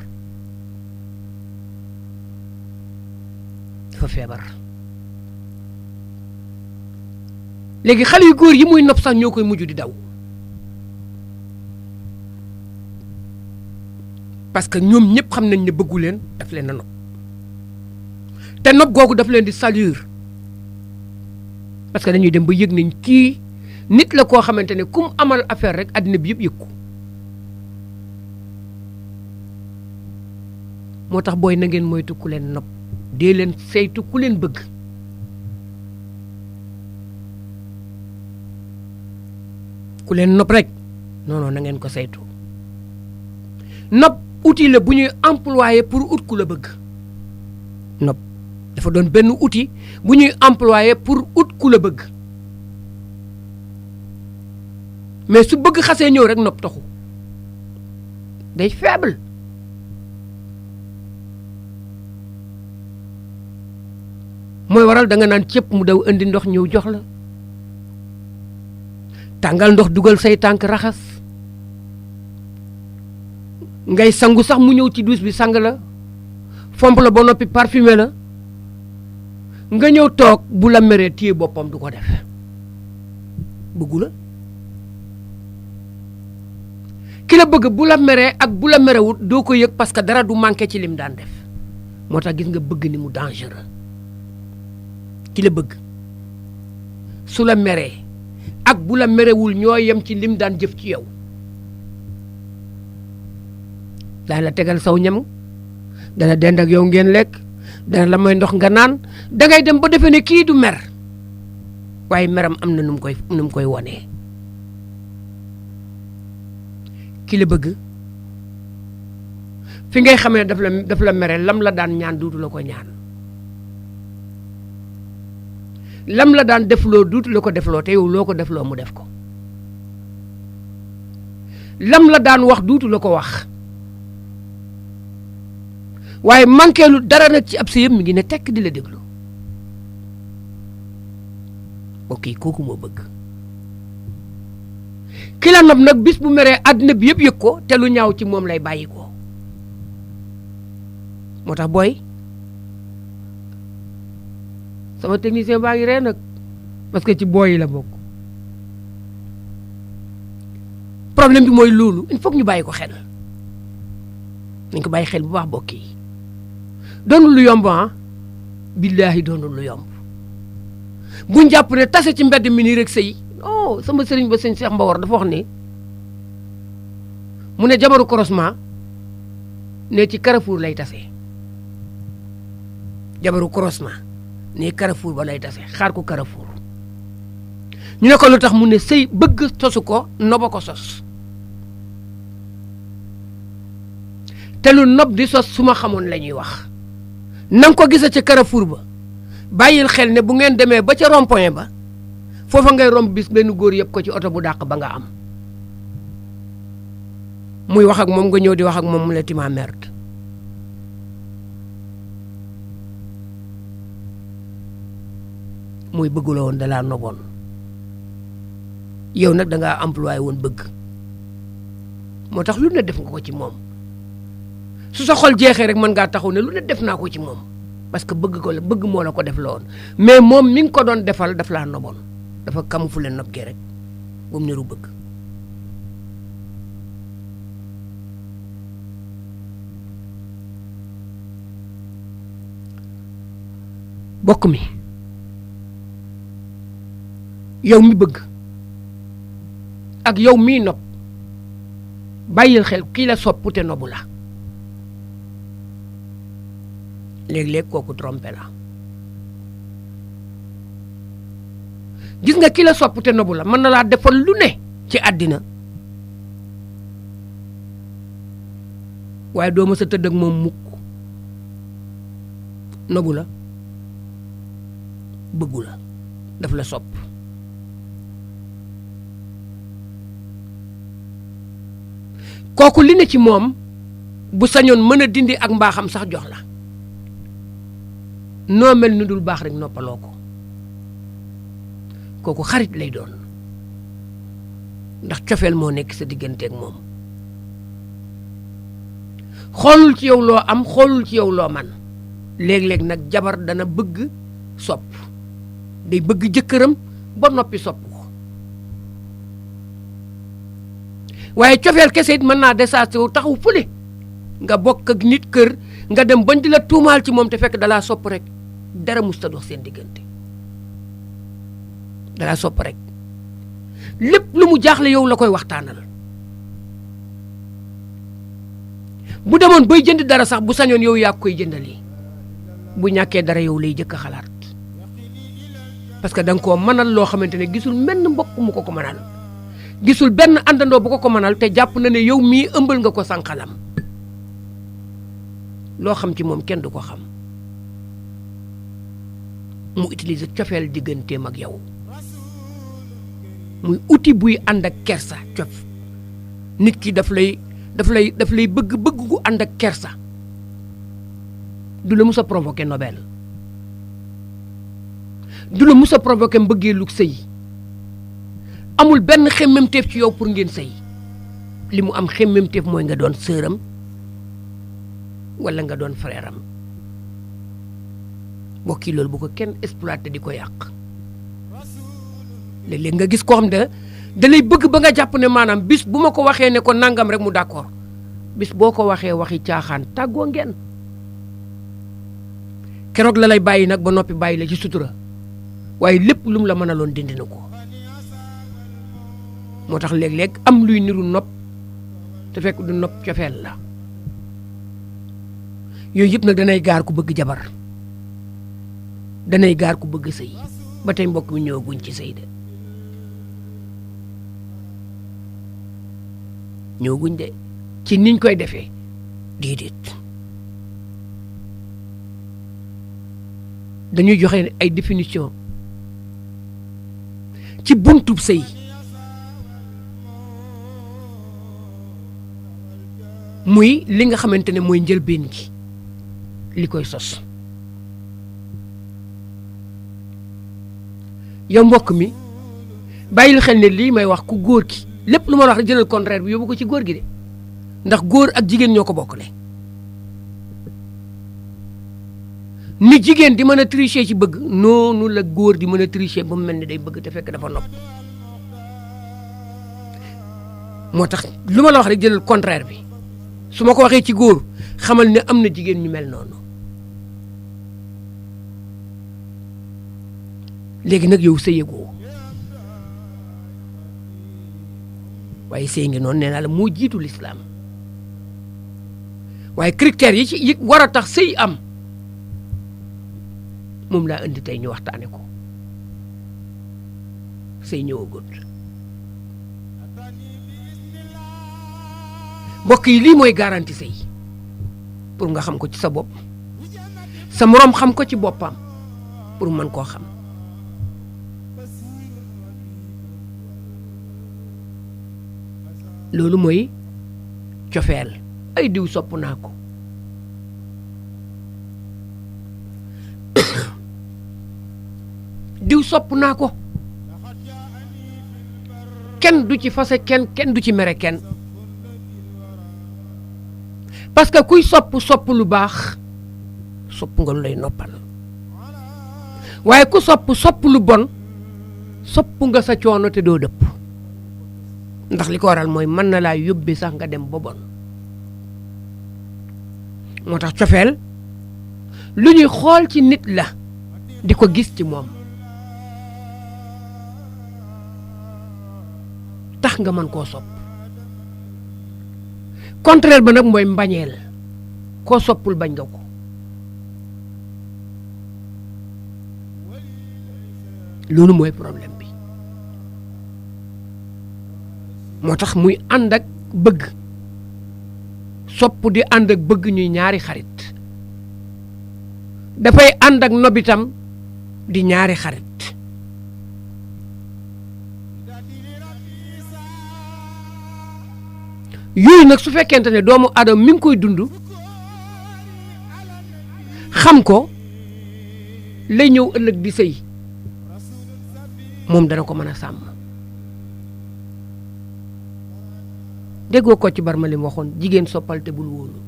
léegi xale yu góor yi muy nopp sax ñoo koy mujj di daw parce que ñoom ñëpp xam nañ ne bëggu leen daf leen a nopp te nopp googu daf leen di salir parce que dañuy dem ba yëg nañ kii nit la koo xamante ne kum amal affaire rek àddina bi yëpp yëg ko moo tax booy na ngeen moytu ku leen nopp dee leen saytu ku leen bëgg ku leen nopp rek non non na ngeen ko saytu nopp outil la bu ñuy employé pour ut ku la bëgg nopp dafa doon benn outil bu ñuy employé pour ut ku la bëgg mais su bëgg xasee ñëw rek nopp taxu day faible mooy waral da nga naan cëpp mu daw indi ndox ñëw jox la tàngal ndox dugal say tànk raxas ngay sangu sax mu ñëw ci douche bi sang la fomp la ba noppi parfumé la nga ñëw toog bu la meree téye boppam du ko def bëggu la ki la bëgg bu la meree ak bu la merewut doo ko yëg parce que dara du manqué ci lim daan def moo tax gis nga bëgg ni mu dangereux ki la bëgg su la meree ak bu la merewul ñoo yem ci lim daan jëf ci yow daan la tegal saw ñam dana dend ak yow ngeen lekk dana la may ndox nga naan dangay dem ba defe ne kii du mer waaye meram am na nu mu koy wonee ki la bëgg fi ngay xamee daf la mere lam la daan ñaan duutu la ko ñaan lam la daan defloo duutu la ko defloo te yow loo ko defloo mu def ko lam la daan wax duutu la ko wax waaye manqué lu dara nag ci ab sa yëpp mi ngi ne tekk di la déglu ok kooku moo bëgg ki la nopp nag bis bu meree àddina bi yëpp yëg ko te lu ñaaw ci moom lay bàyyi ko moo tax booy sama technicien baa ngi ree nag parce que ci booy yi la bokk problème bi mooy loolu il faut que ñu bàyyi ko xel nañ ko bàyyi xel bu baax bokk yi doonul lu yomb ah billaahi doonul lu yomb buñ jàpp ne tase ci mbedd mi nii rek sëy oh sama sëriñ ba sëñ Cheikh Mbawar dafa wax ne mu ne jabaru croisement ne ci Carrefour lay tase jabaru croisement ne Carrefour ba lay tase xaar ko Carrefour ñu ne ko lu tax mu ne sëy bëgg sosu ko noba ko sos te lu nob di sos su ma xamoon la ñuy wax na nga ko gisa ca Carrefour ba bàyyil xel ne bu ngeen demee ba ca rond-point ba foofa ngay romb bis benn góor yëpp ko ci oto bu dàq ba nga am muy wax ak moom nga ñëw di wax ak moom mu la tima merde muy bëggula woon da laa noboon yow nag da ngaa employé woon bëgg moo tax lu ne def nga ko ci moom su sa xol jeexee rek mën ngaa taxaw ne lu ne def naa ko ci moom parce que bëgg ko la bëgg moo la ko def la woon mais moom mi ngi ko doon defal daf laa noboon dafa camoufler nob gi rek bu mu niru bëgg bokk mi yow mi bëgg ak yow mii nopp bàyyil xel kii la sopp te nobu la léeg-léeg kooku trompé la gis nga ki la sopp te nobu la mën na laa defal lu ne ci àddina waaye doo ma sa tëdd ak moom mukk nobu la bëggu la daf la sopp kooku li ne ci moom bu sañoon mën a dindi ak mbaaxam sax jox la noo mel ni dul baax rek noppaloo ko kooku xarit lay doon ndax cofeel moo nekk sa digganteeg moom xoolul ci yow loo am xoolul ci yow loo man léeg-léeg nag jabar dana bëgg sopp day bëgg jëkkëram ba noppi sopp ko waaye cofeel kese it mën naa desaat wu taxaw fële nga bokk ak nit kër nga dem bañ di la tuumaal ci moom te fekk dalaa sopp rek dara musta dox seen diggante dalaa sopp rek lépp lu mu jaaxle yow la koy waxtaanal bu demoon bay jënd dara sax bu sañoon yow yaa koy jëndali bu ñàkkee dara yow lay jëkk a xalaat parce que da nga koo mënal loo xamante ne gisul menn mbokk mu ko mënal gisul benn àndandoo bu ko mënal te jàpp na ne yow mii ëmbal nga ko sànqalam loo xam ci moom kenn du ko xam mu utiliser cofeel digganteem ak yow muy outil buy ànd ak kersa cof nit ki daf lay bëgg gu ànd ak kersa du la mus a provoquer Nobel du la mus a provoquer mbëggeelu sëy amul benn xemmemteef ci yow pour ngeen sëy li mu am xemmemteef mooy nga doon sëram wala nga doon frère am mbokk yi loolu bu ko kenn exploité di ko yàq léeg-léeg nga gis koo xam ne da lay bëgg ba nga jàpp ne maanaam bis bu ma ko waxee ne ko nangam rek mu d'accord bis boo ko waxee waxi caaxaan tàggoo ngeen keroog la lay bàyyi nag ba noppi bàyyi la ci sutura waaye lépp lu mu la mën a loon dindi na ko moo tax léeg-léeg am luy niru nopp te fekk du nopp cofeel la yooyu yëpp nag danay gaar ku bëgg jabar danay gaar ku bëgg sëy ba tey mbokk mi ñëwaguñ ci sëy de ñëwaguñ de ci niñ koy defee déedéet dañuy joxe ay définition ci buntub sëy muy li nga xamante ne mooy njëlbeen gi li koy sos yow mbokk mi bàyyil xel ne lii may wax ku góor ki lépp lu ma wax rek jëlal contraire bi yóbbu ko ci góor gi de ndax góor ak jigéen ñoo ko bokkale ni jigéen di mën a tricher ci bëgg noonu la góor di mën a tricher ba mu mel ni day bëgg te fekk dafa nopp moo tax lu ma la wax rek jëlal contraire bi su ma ko waxee ci góor xamal ne am na jigéen ñu mel noonu léegi nag yow sëyegoo waaye sëy ngi noonu nee naa la moo jiitu lislaam waaye critères yi ci war a tax sëy am moom laa indi tey ñu waxtaane ko sëy ñëwagut mbokk yi lii mooy garantie sëy pour nga xam ko ci sa bopp sa moroom xam ko ci boppam pour mën koo xam loolu mooy cofeel ay diw sopp naa ko diw sopp naa ko kenn du ci fase kenn du ci mere kenn parce que kuy sopp lu baax sopp nga lu lay noppal waaye ku sopp lu bon sopp nga sa coono te doo dëpp ndax li ko waral mooy mën na laa yóbbee sax nga dem ba bon moo tax cofeel lu ñuy xool ci nit la di ko gis ci moom tax nga mën koo sopp contraire ba nag mooy mbañeel koo soppul bañ nga ko loolu mooy problème bi moo tax muy ànd ak bëgg sopp di ànd ak bëgg ñuy ñaari xarit dafay ànd ak nobitam di ñaari xarit yooyu nag su fekkente ne doomu aadama mi ngi koy dund xam ko lay ñëw ëllëg di sëy moom dana ko mën a sàmm déggoo ko ci barma li mu waxoon jigéen soppal te bul wóolu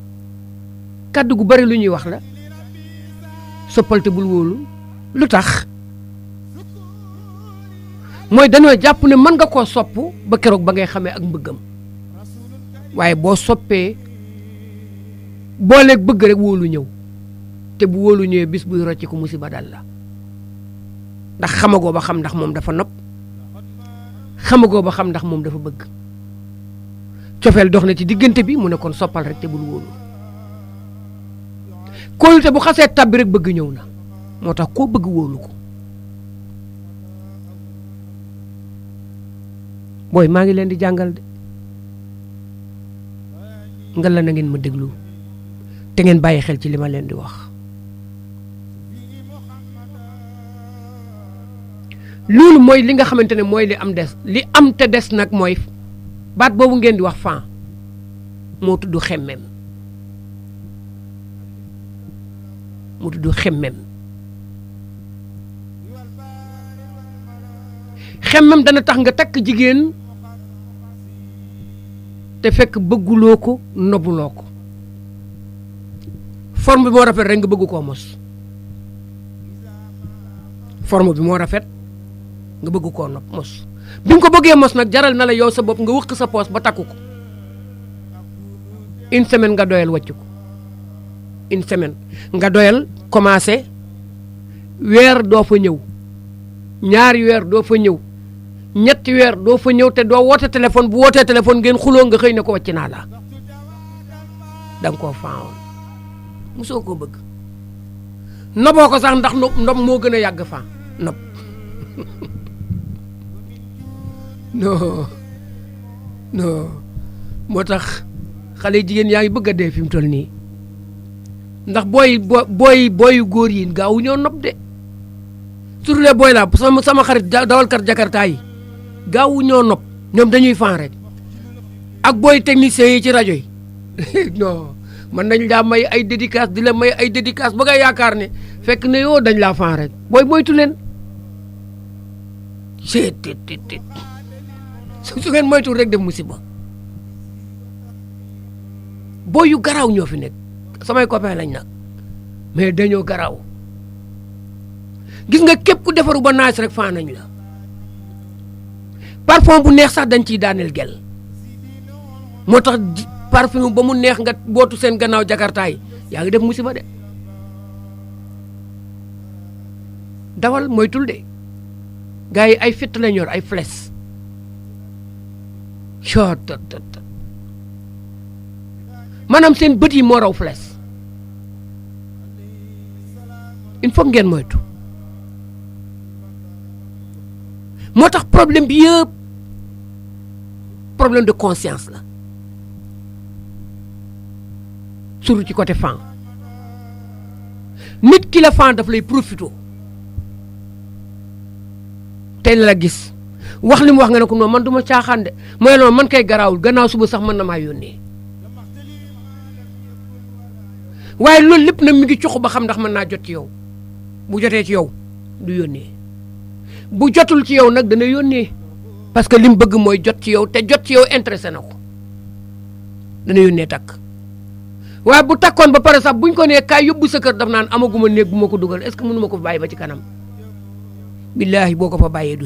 kàddu gu bari lu ñuy wax la soppal te bul wóolu lu tax mooy dañoo jàpp ne mën nga koo sopp ba keroog ba ngay xamee ak mbëggam waaye boo soppee booleeg bëgg rek wóolu ñëw te bu wóolu ñëwee bis buy rocci ko musiba dal la ndax xamagoo ba xam ndax moom dafa nopp xamagoo ba xam ndax moom dafa bëgg cofeel dox na ci diggante bi mu ne kon soppal rek te bul wóolu kóolute bu xasee tabbi rek bëgg ñëw na moo tax koo bëgg wóolu ko booy maa ngi leen di jàngal de nga la na ngeen ma déglu te ngeen bàyyi xel ci li ma leen di wax. loolu mooy li nga xamante ne mooy li am des li am te des nag mooy baat boobu ngeen di wax fan moo tudd xemmem. mu tudd xemmem. xemmem dana tax nga takk jigéen te fekk bëgguloo ko nobuloo ko forme bi moo rafet rek nga bëgg koo mos. forme bi moo rafet nga bëgg koo nopp mos bi nga ko bëggee mos nag jaral na la yow sa bopp nga wëq sa poos ba takku ko une semaine nga doyal wàcc ko une semaine nga doyal commencé weer doo fa ñëw ñaari weer doo fa ñëw ñetti weer doo fa ñëw te doo woote téléphone bu wootee téléphone ngeen xuloo nga xëy na ko wàcc naa la da nga koo faawoon mosoo koo bëgg noboo ko sax ndax nob moo gën a yàgg faa nob non moo tax xale jigéen yaa ngi bëgg a dee fi mu toll nii ndax booyu góor yi gaawu ñoo nob de surtout les booy laa sama xarit dawalkat jakarta yi gaawu ñoo nob ñoom dañuy fan rek ak booy techniciens yi ci rajo yi non man nañ laa may ay dédicace di la may ay dédicace ba nga yaakaar ne fekk ne yoo dañ laa fan rek booy moytu leen su ngeen moytu rek def musiba booy yu garaaw ñoo fi nekk samay copain lañ nag mais dañoo garaaw gis nga képp ku defaru ba naaj rek fan nañ la parfum bu neex sax dañ ciy daaneel gel moo tax parfum ba mu neex nga bootu seen gannaaw jakartaay yaa ngi def musiba de dawal moytul de gars yi ay fitt lañ yor ay flèche maanaam seen bët yi moo raw flèche il faut ngeen moytu moo tax problème bi yëpp problème de conscience la surtout ci côté fan nit ki la fan daf lay profito tey la gis wax li mu wax nga ne ko non man du ma caaxaan de mooy loolu man kay garaawul gannaaw suba sax mën na maa yónnee waaye loolu lépp nag mi ngi coxu ba xam ndax mën naa jot ci yow bu jotee ci yow du yónnee bu jotul ci yow nag dana yónnee parce que li mu bëgg mooy jot ci yow te jot ci yow intéressé na ko dana yónnee takk waaye bu takkoon ba pare sax buñ ko nee kaay yóbbu sa kër daf naan amaguma néeg bu ma ko dugal est-ce que mënu ma ko bàyyi ba ci kanam billaahi boo ko fa bàyyee du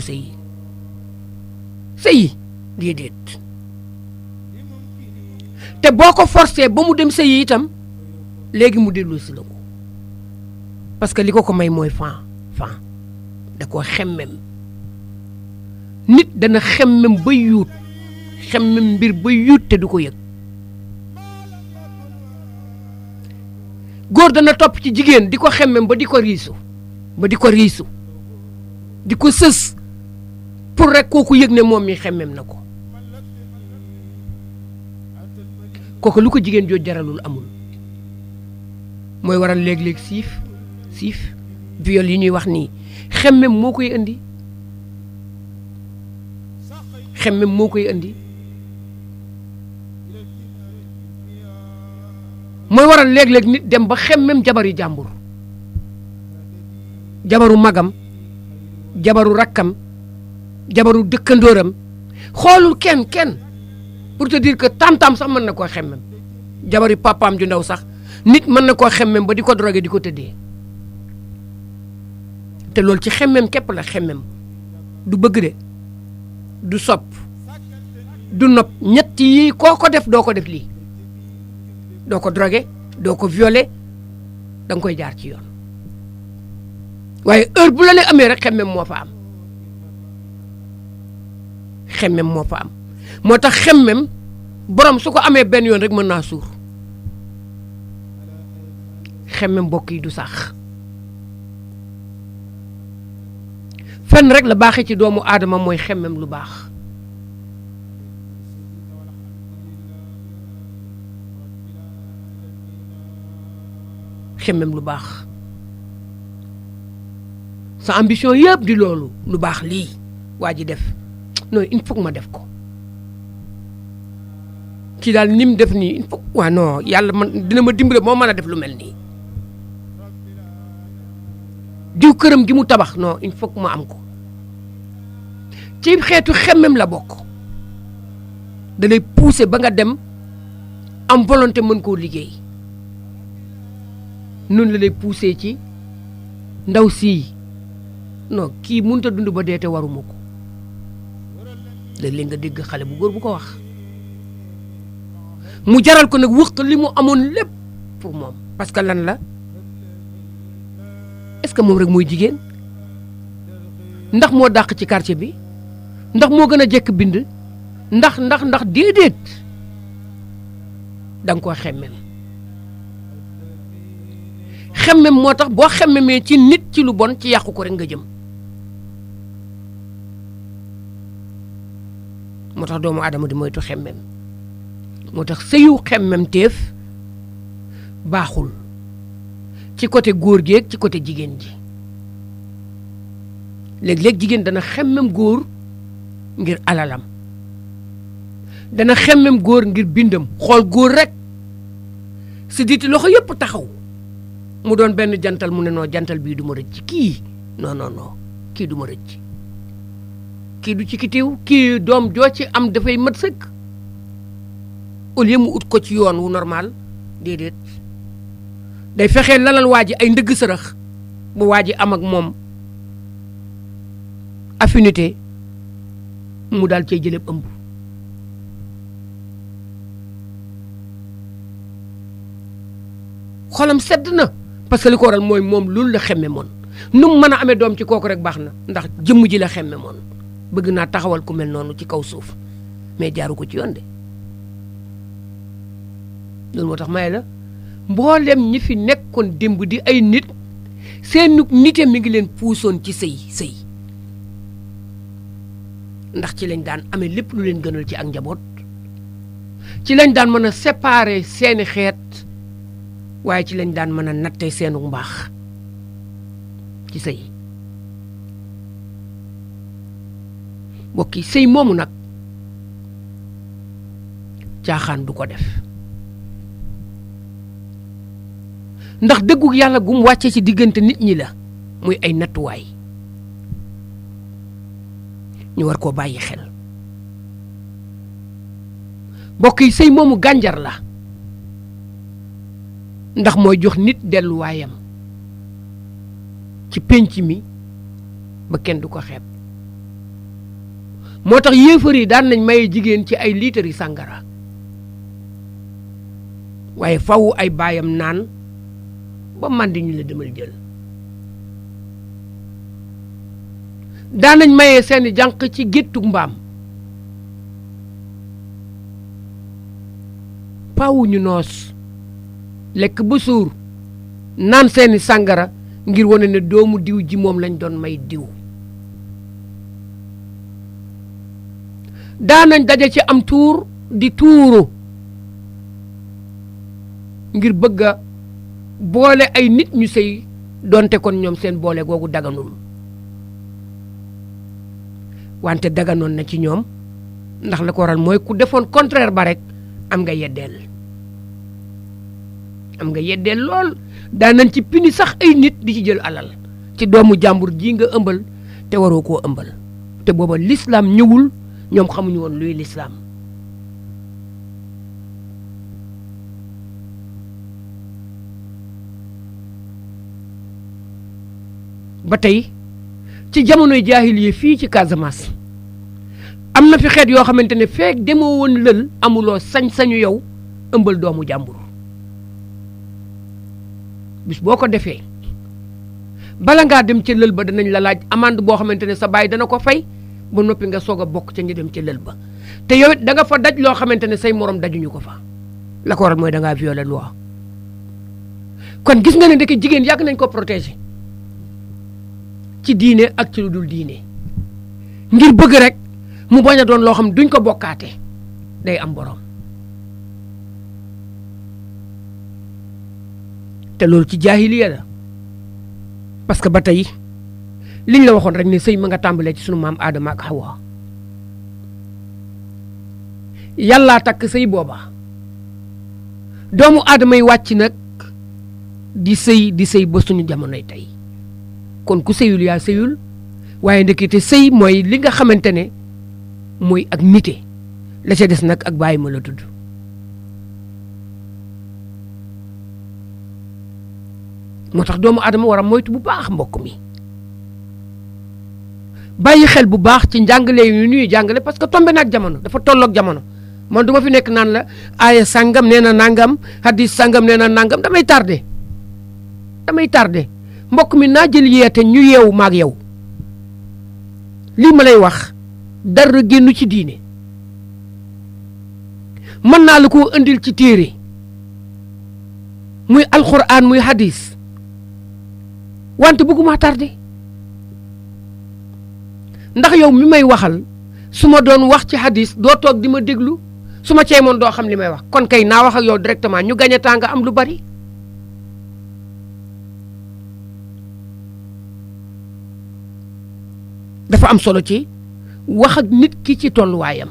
sëyi déedéet te boo ko forcé ba mu dem sëyi itam léegi mu dellu si la ko parce que li ko may mooy fan da koo xemmem nit dana xemmem ba yuut xemmem mbir ba yuut te du ko yëg góor dana topp ci jigéen di ko xemmem ba di ko riisu di ko sës pour rek kooku yëg ne moom mi xemmem na ko kooku lu ko jigéen joo jaralul amul mooy waral léeg-léeg siif viol yi ñuy wax nii xemmem moo koy indi mooy waral léeg-léeg nit dem ba xemmem jabari jàmbur jabaru magam jabaru rakkam jabaru dëkkandóoram xoolul kenn pour te dire que tantam sax mën na koo xemmem jabari papaam ju ndaw sax nit mën na koo xemmem ba di ko drogué di ko tëddee te loolu ci xemmem képp la xemmem du bëgg de du sopp du nopp ñett yi koo ko def doo ko def lii doo ko drogué doo ko violé da nga koy jaar ci yoon waaye heure bu la lay amee rek xemmem moo fa am moo tax xemmem borom su ko amee benn yoon rek mën naa suur xemmem mbokk yi du sax fenn rek la baaxee ci doomu aadama mooy xemmem lu baax xemmem lu baax sa ambition yëpp di loolu lu baax lii waa ji def non il faut que ma def ko ci daal ni mu def nii il faut waa non yàlla man dina ma dimbale moo mën a def lu mel nii diw këram gi mu tabax non il faut que ma am ko ci xeetu xemmem la bokk da lay pousser ba nga dem am volonté mën koo liggéey noonu la lay pousser ci ndaw sii non kii mënut a dund ba dee te waruma ko léeg-léeg nga dégg xale bu góor bu ko wax mu jaral ko nag wëq li mu amoon lépp pour moom parce que lan la est-ce que moom rek mooy jigéen ndax moo dàq ci quartier bi ndax moo gën a jekk bind ndax déedéet da nga koo xemmem moo tax boo xemmemee ci nit ci lu bon ci yàqu ko rek nga jëm moo tax doomu aadama di moytu xemmem moo tax sëyu xemmem teef baaxul ci côté góor gi ak ci côté jigéen ji léeg-léeg jigéen dana xemmem góor ngir alalam dana xemmem góor ngir bindam xool góor rek si diiti loxo yëpp taxaw mu doon benn jantal mu ne noo jantal bii du ma rëcc kii non kii du ma rëcc kii du ci kitiw kii doom joo ci am dafay mat sëkk au lieu mu ut ko ci yoon wu normal déedéet day fexee lalal waa ji ay ndëgg sërëx bu waa ji am ak moom affinité mu daal cay jëleb ëmb xolam sedd na parce que li ko waral mooy moom loolu la xemme moon nu mu mën a amee doom ci kooku rek baax na ndax jëmm ji la xemme moon bëgg naa taxawal ku mel noonu ci kaw suuf mais jaaru ko ci yoon de loolu moo tax may la mboolem ñi fi nekkoon démb di ay nit seen nite mi ngi leen puusoon ci sëy ndax ci lañ daan amee lépp lu leen gënal ci ak njaboot ci lañ daan mën a séparer seeni xeet waaye ci lañ daan mën a nattee seenu mbaax ci sëy mbokk yi sëy moomu nag caaxaan du ko def ndax dëggu yàlla gum wàcce ci diggante nit ñi la muy ay nattuwaay ñu war koo bàyyi xel mbokk yi sëy moomu gànjar la ndax mooy jox nit delluwaayam ci pénc mi ba kenn du ko xeeb moo tax yéefar yi daan nañ maye jigéen ci ay liitari sàngara waaye faw ay baayam naan ba màndi ñu la demal jël daan nañ maye seeni jànq ci géttug mbaam faw ñu noos lekk ba suur naan seeni sàngara ngir wane ne doomu diw ji moom lañ doon may diw daanañ daje ci am tuur di tuuru ngir bëgg a boole ay nit ñu sëy donte kon ñoom seen boole googu daganul wante daganoon na ci ñoom ndax la ko waral mooy ku defoon contraire ba rek am nga yeddeel lool daanañ ci pini sax ay nit di ci jël alal ci doomu jàmbur ji nga ëmbal te waroo koo ëmbal te booba l'islam ñëwul ñoom xamuñu woon luy l'islam ba tey ci jamonoy jaahiliya fii ci Casamance am na fi xeet yoo xamante ne feek demoo woon lël amuloo sañ-sañu yow ëmbal doomu jàmbur bis boo ko defee bala ngaa dem ca lël ba danañ la laaj amande boo xamante ne sa baay dana ko fay ba noppi nga soog a bokk ca ñu dem ca lël ba te yow it da nga fa daj loo xamante ne say morom dajuñu ko fa la ko waral mooy da ngaa violer loi kon gis nga ne ndeke jigéen yàgg nañ ko protéger ci diine ak ci lu dul diine ngir bëgg rek mu bañ a doon loo xam duñ ko bokkaate day am borom te loolu ci jaahiliya la parce que ba tey liñ la waxoon rek ne sëy ma nga tàmbalee ci sunu maam Adama ak Hawa yàllaa takk sëy booba doomu aadama yi wàcc nag di sëy ba suñu jamonoy tey kon ku sëyul yaa sëyul waaye ndekete sëy mooy li nga xamante ne mooy ak nite la ca des nag ak bàyyi ma la tudd moo tax doomu aadama war a moytu bu baax mbokk mi bàyyi xel bu baax ci njàngale yu ñuy jàngale parce que tombé na ak jamono dafa tolloog jamono man du ma fi nekk naan la aaya sàngam nee na nangam hadis sàngam nee na nangam damay tardé mbokk mi naa jël yeete ñu yeewu maag yow lii ma lay wax dara génnu ci diine mën naa la koo indil ci téere muy alxuraan muy hadis wante bëgguma tardé ndax yow mi may waxal su ma doon wax ci hadis doo toog di ma déglu su ma ceemoon doo xam li may wax kon kay naa wax ak yow directement ñu gañ a temps nga am lu bari dafa am solo ci wax ak nit ki ci tolluwaayam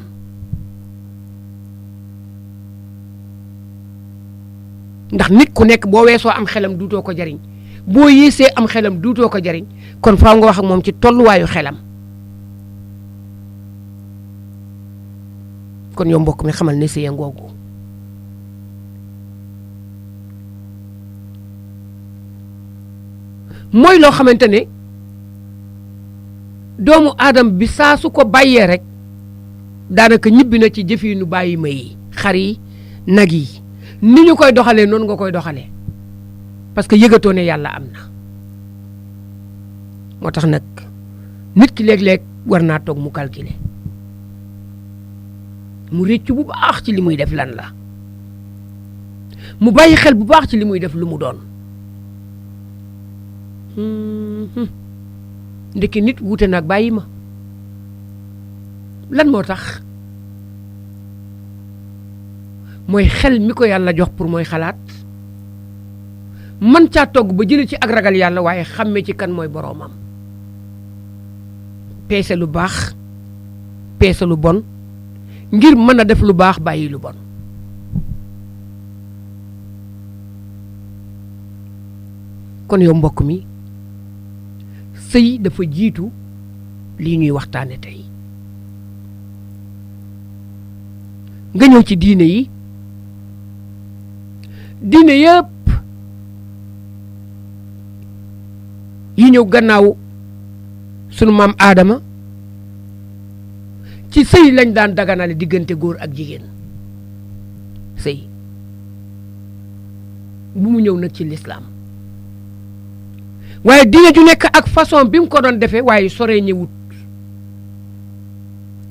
ndax nit ku nekk boo weesoo am xelam duutoo ko jariñ boo yéesee am xelam duutoo ko jariñ kon faaw nga wax ak moom ci tolluwaayu xelam kon yow mbokk mi xamal ne sëya ngoogu mooy loo xamante ne doomu aadama bi saa su ko bàyyee rek daanaka ñibbi na ci jëf yi nu bàyyi ma yi xar yi nag yi ni ñu koy doxalee noonu nga koy doxalee parce que yëgatoo ne yàlla am na moo tax nag nit ki léeg-léeg war naa toog mu calculer mu réccu bu baax ci li muy def lan la mu bàyyi xel bu baax ci li muy def lu mu doon ndekki nit wuute nag bàyyi ma lan moo tax mooy xel mi ko yàlla jox pour mooy xalaat man caa togg ba jële ci ak ragal yàlla waaye xàmme ci kan mooy boroomam peese lu baax peese lu bon ngir mën a def lu baax bàyyi lu bon kon yow mbokk mi sëy dafa jiitu lii ñuy waxtaane tey nga ñëw ci diine yi diine yëpp yi ñëw gannaaw sunu maam Aadama ci sëy lañ daan daganale diggante góor ak jigéen sëy bu mu ñëw nag ci lislaam waaye diine ju nekk ak façon bi mu ko doon defee waaye soree ñëwut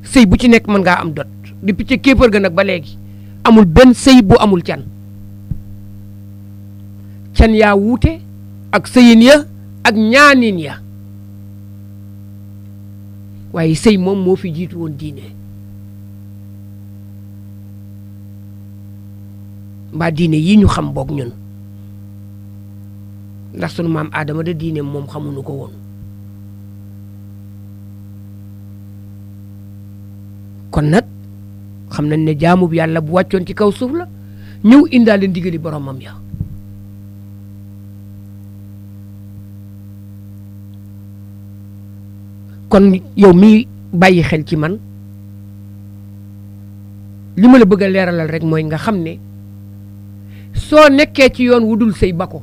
sëy bu ci nekk mën ngaa am dot depuis ci kéefër ga nag ba léegi amul benn sëy bu amul can yaa wuute ak sëyin ya ak ñaanin ya waaye sëy moom moo fi jiitu woon diine mbaa diine yi ñu xam boog ñun ndax sunu maam Adama de diine moom xamuñu ko woon kon nag xam nañ ne jaamub yàlla bu wàccoon ci kaw suuf la ñëw indaale ndigali boromam ya kon yow mi bàyyi xel ci man li ma la bëgg a leeralal rek mooy nga xam ne soo nekkee ci yoon wu dul sëy ba ko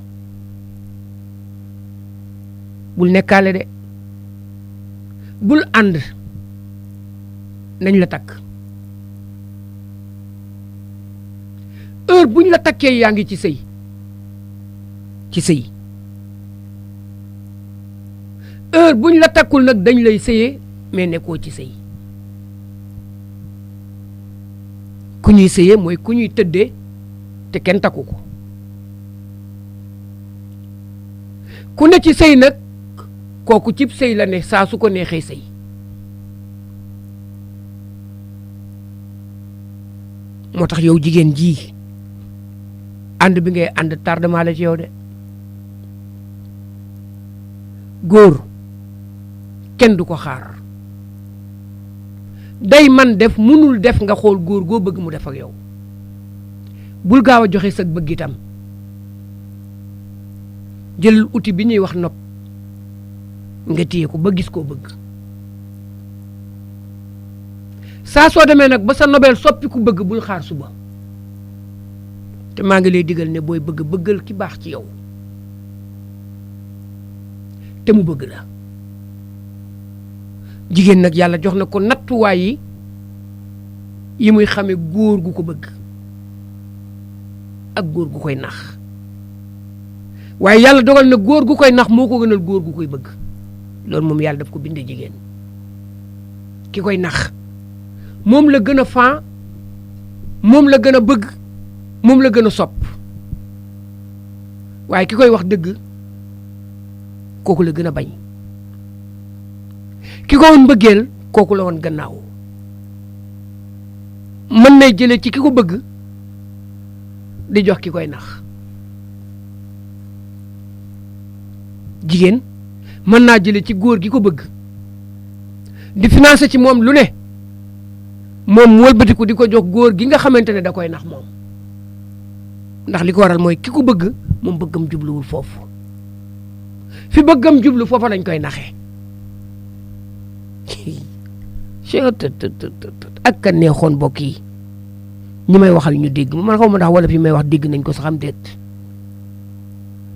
bul nekkaale de bul ànd nañ la takk heure buñ la takkee yaa ngi ci sëy heure buñ la takkul nag dañ lay sëyee mais nekkoo ci sëy ku ñuy sëyee mooy ku ñuy tëddee te kenn takku ko ku ne ci sëy nag kooku cib sëy la ne saa su ko neexee sëy moo tax yow jigéen ji ànd bi ngay ànd tardement la ci yow de góor kenn du ko xaar day man def munul def nga xool góor goo bëgg mu def ak yow bul gaaw a joxe sag bëgg itam jëlal outil bi ñuy wax nopp nga téye ko ba gis koo bëgg saa soo demee nag ba sa nobel soppi ku bëgg bul xaar suba te maa ngi lay digal ne booy bëgg bëggal ki baax ci yow te mu bëgg la jigéen nag yàlla jox na ko nattuwaay yi muy xame góor gu ko bëgg ak góor gu koy nax waaye yàlla dogal na góor gu koy nax moo ko gënal góor gu koy bëgg loolu moom yàlla daf ko bindee jigéen ki koy nax moom la gën a fan moom la gën a bëgg moom la gën a sopp waaye ki koy wax dëgg kooku la gën a bañ ki ko woon bëggeel kooku la woon gannaaw mën nay jële ci ki ko bëgg di jox ki koy nax jigéen mën naa jële ci góor gi ko bëgg di financer ci moom lu ne moom wëlbatiku di ko jox góor gi nga xamante ne da koy nax moom ndax li ko waral mooy ki ko bëgg moom bëggam jubluwul foofu fi bëggam jublu foofa lañ koy naxee ak ka neexoon mbokk yi ñi may waxal ñu dégg man xaw ma ndax wala fi may wax dégg nañ ko sax am déet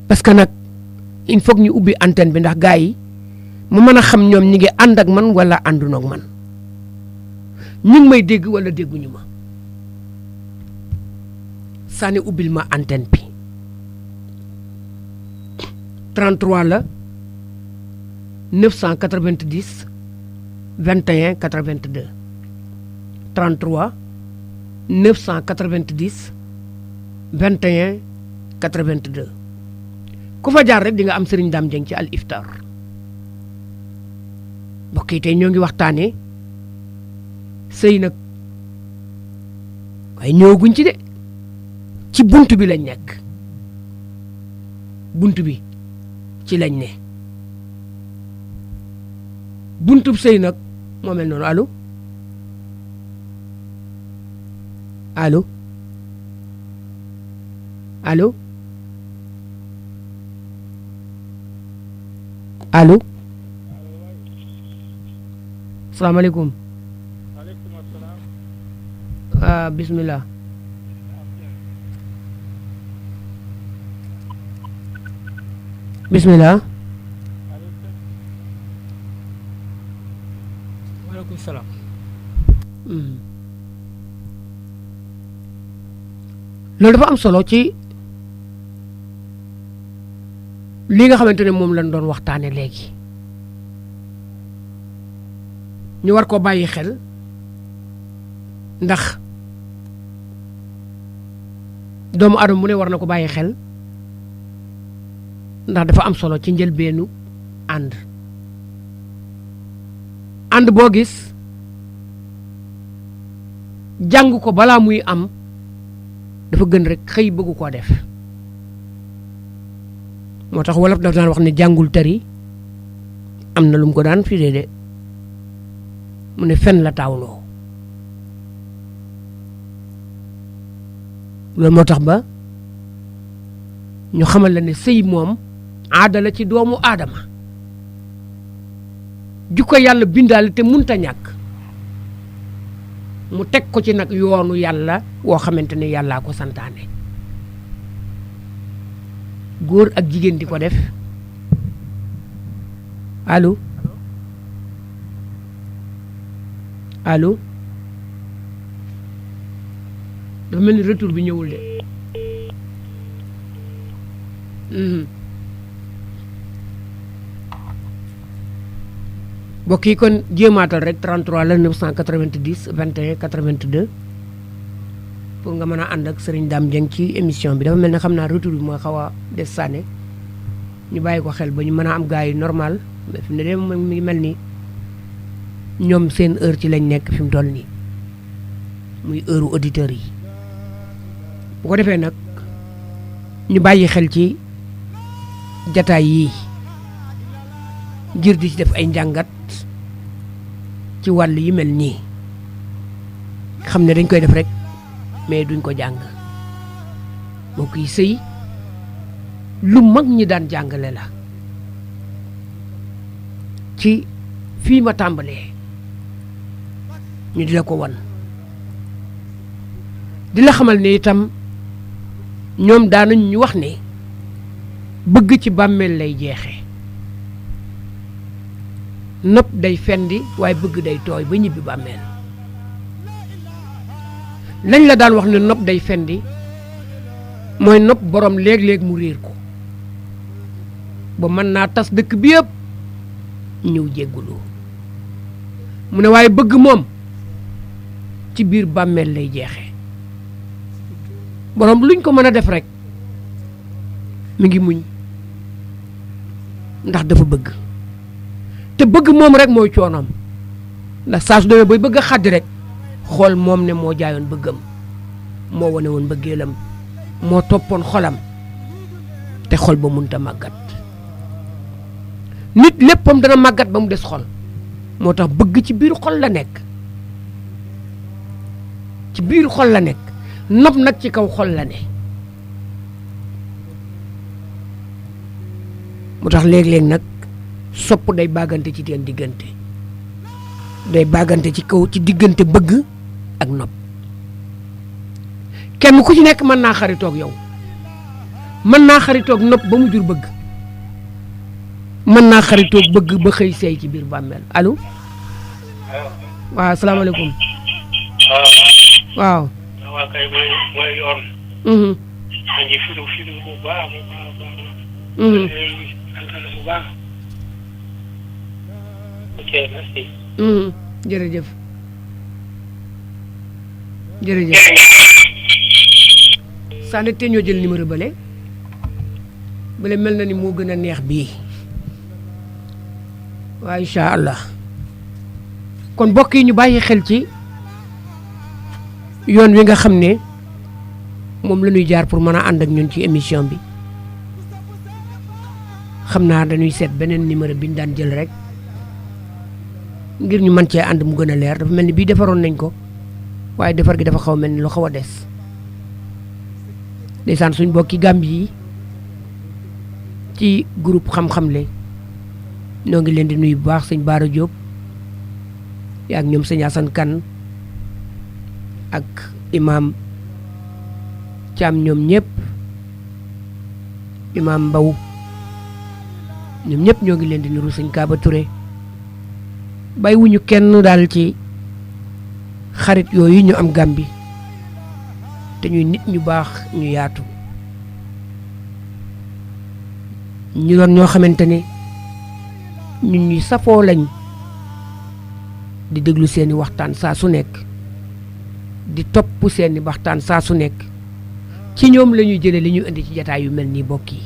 parce que nag il faut que ñu ubbi antenne bi ndax gars yi mu mën a xam ñoom ñi ngi ànd ak man wala ànduna ak man ñu ngi may dégg wala dégguñu ma sànni ubbil ma antenne bi 33 la 990 21 82 33 990 21 82 ku fa jaar rek di nga am Serigne Dame Dieng ci Al Iftar mbokk yi tey ñoo ngi waxtaanee sëy nag waaye ñëwaguñ ci de ci buntu bi lañ nekk buntu bi ci lañ ne buntu sëy nag moo mel noonu allo allo allo allo salaamaaleykum bismillah bismillah waaleykum salaam loolu dafa am solo ci li nga xamante ne moom lañ doon waxtaane léegi ñu war ko bàyyi xel ndax doomu aadama mu ne war na ko bàyyi xel ndax dafa am solo ci njëlbeenu ànd boo gis jàng ko balaa muy am dafa gën rek xëy bëggu koo def moo tax wolof dafa daan wax ne jàngul tari am na lu mu ko daan firee de mu ne fen la taawloo loolu moo tax ba ñu xamal la ne sëy moom aada la ci doomu aadama ju ko yàlla bindaale te munta ñàkk mu teg ko ci nag yoonu yàlla woo xamante ne yàllaa ko santaane góor ak jigéen di ko def allo allo dafa mel ni retour bi ñëwul de mbokk yi kon jéemaatal rek 33 la 990 21 82 pour nga mën a ànd ak Serigne Dame Dieng ci émission bi dafa mel ne xam naa retour bi mooy xaw a des sànne ñu bàyyi ko xel ba ñu mën a am gars yi normal mais fi mu ne de mi ngi mel ni ñoom seen heure ci lañ nekk fi mu toll nii muy heure auditeurs yi bu ko defee nag ñu bàyyi xel ci jataay yii ngir di ci def ay njàngat ci wàll yi mel nii xam ne dañ koy def rek mais duñ ko jàng mbokk yi sëy lu mag ñi daan jàngale la ci fii ma tàmbalee ñu di la ko wan di la xamal ne itam ñoom daanañ ñu wax ne bëgg ci bàmmeel lay jeexe nopp day fendi waaye bëgg day tooy ba ñibbi bàmmeel lañ la daan wax ne nopp day fendi mooy nopp borom léeg-léeg mu réer ko ba mën naa tas dëkk bi yëpp ñëw jéggulu mu ne waaye bëgg moom ci biir bàmmeel lay jeexe borom luñ ko mën a def rek mi ngi muñ ndax dafa bëgg te bëgg moom rek mooy coonoom ndax saa su demee bay bëgg a xàddi rek xool moom ne moo jaayoon bëggam moo wane woon bëggeelam moo toppoon xolam te xol ba munta màggat nit léppam dana màggat ba mu des xol moo tax bëgg ci biir xol la nekk ci biir xol la nekk nopp nag ci kaw xol la ne moo tax léeg-léeg nag sopp day bàggante ci teen diggante day bàggante ci kaw ci diggante bëgg ak nopp kenn ku ci nekk mën naa xaritoog yow mën naa xaritoog nopp ba mu jur bëgg mën naa xaritoog bëgg ba xëy seey ci biir bàmmeel allo waaw asalaamaaleykum waaw waaw kay mooy yoon. maa ngi firu bu baax bu baax. ok merci. jërëjëf jërëjëf. Sane te ñoo jël numéro bële mel na ni moo gën a neex bii waaye incha allah kon mbokk yi ñu bàyyi xel ci yoon wi nga xam ne moom la ñuy jaar pour mën a ànd ak ñun ci émission bi xam naa dañuy seet beneen numéro bi ñu daan jël rek ngir ñu mën cee ànd mu gën a leer dafa mel ni bii defaroon nañ ko waaye defar gi dafa xaw mel ni lu xaw a des ndeysaan suñ bokki Gambie yi ci groupe xam-xam le ñoo ngi leen di nuyu bu baax sëñ Baara Diop yaa ak ñoom sëñ Assane Kane ak imam Thiam ñoom ñëpp imam Mbaw ñoom ñëpp ñoo ngi leen di nuyu sëñ Kaaba Touré bay wuñu kenn daal ci xarit yooyu ñu am Gàmbi te ñuy nit ñu baax ñu yaatu ñu doon ñoo xamante ne ñun ñuy safoo lañ di déglu seeni waxtaan saa su nekk di topp seeni waxtaan saa su nekk ci ñoom la ñuy jëlee li ñu indi ci jataay yu mel nii bokk yi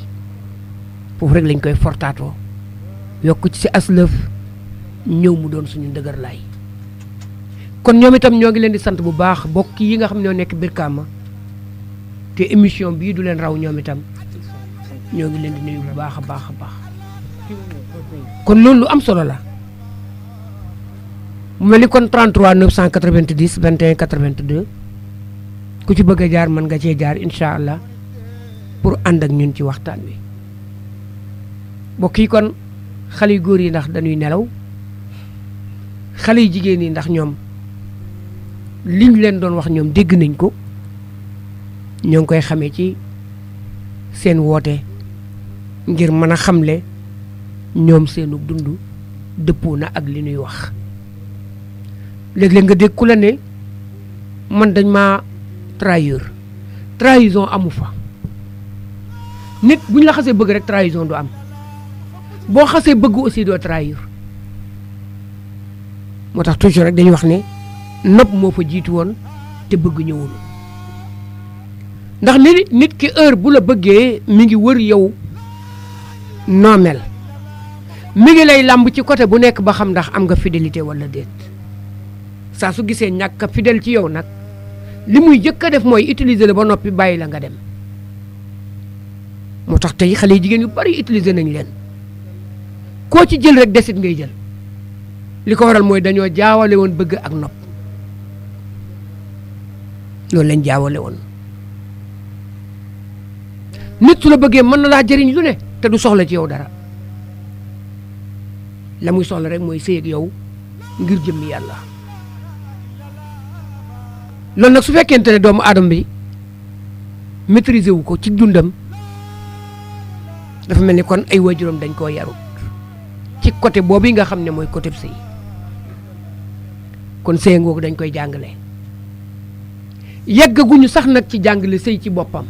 foofu rek lañ koy fortaatoo yokk ci si aslëf ñëw mu doon suñu ndëgër laay kon ñoom itam ñoo ngi leen di sant bu baax bokk yi nga xam ñoo nekk Birkama te émission bii du leen raw ñoom itam ñoo ngi leen di nuyu bu baax a baax a baax kon loolu lu am solo la mu mel ni kon 33 990 21 82 ku ci bëgg a jaar mën nga cee jaar incha allah pour ànd ak ñun ci waxtaan wi bokk yi kon xale yu góor yi ndax dañuy nelaw xale yu jigéen yi ndax ñoom liñ leen doon wax ñoom dégg nañ ko ñoo ngi koy xamee ci seen woote ngir mën a xamle ñoom seenu dund dëppoo na ak li ñuy wax léeg-léeg nga dégg ku la ne man dañ maa trahison amu fa nit bu ñu la xasee bëgg rek trahison du am boo xasee bëgg aussi doo trahir moo tax toujours rek dañuy wax ne nopp moo fa jiitu woon te bëgg ñëwul ndax nit ki heure bu la bëggee mi ngi wër yow noo mel mi ngi lay làmb ci côté bu nekk ba xam ndax am nga fidélité wala déet saa su gisee ñàkk a fidèle ci yow nag li muy jëkk a def mooy utiliser la ba noppi bàyyi la nga dem moo tax tey xale yi jigéen yu bari utiliser nañ leen koo ci jël rek desit ngay jël li ko waral mooy dañoo jaawale woon bëgg ak nopp loolu lañ jaawale woon nit su la bëggee mën na laa jëriñ lu ne te du soxla ci yow dara la muy soxla rek mooy sëy ak yow ngir jëmmi yàlla loolu nag su fekkente ne doomu aadama bi maîtriser wu ko ci dundam dafa mel ni kon ay waajuram dañ koo yarut ci côté boobu nga xam ne mooy côté sëy kon sëy ngoogu dañ koy jàngale yeggaguñu sax nag ci jàngale sëy ci boppam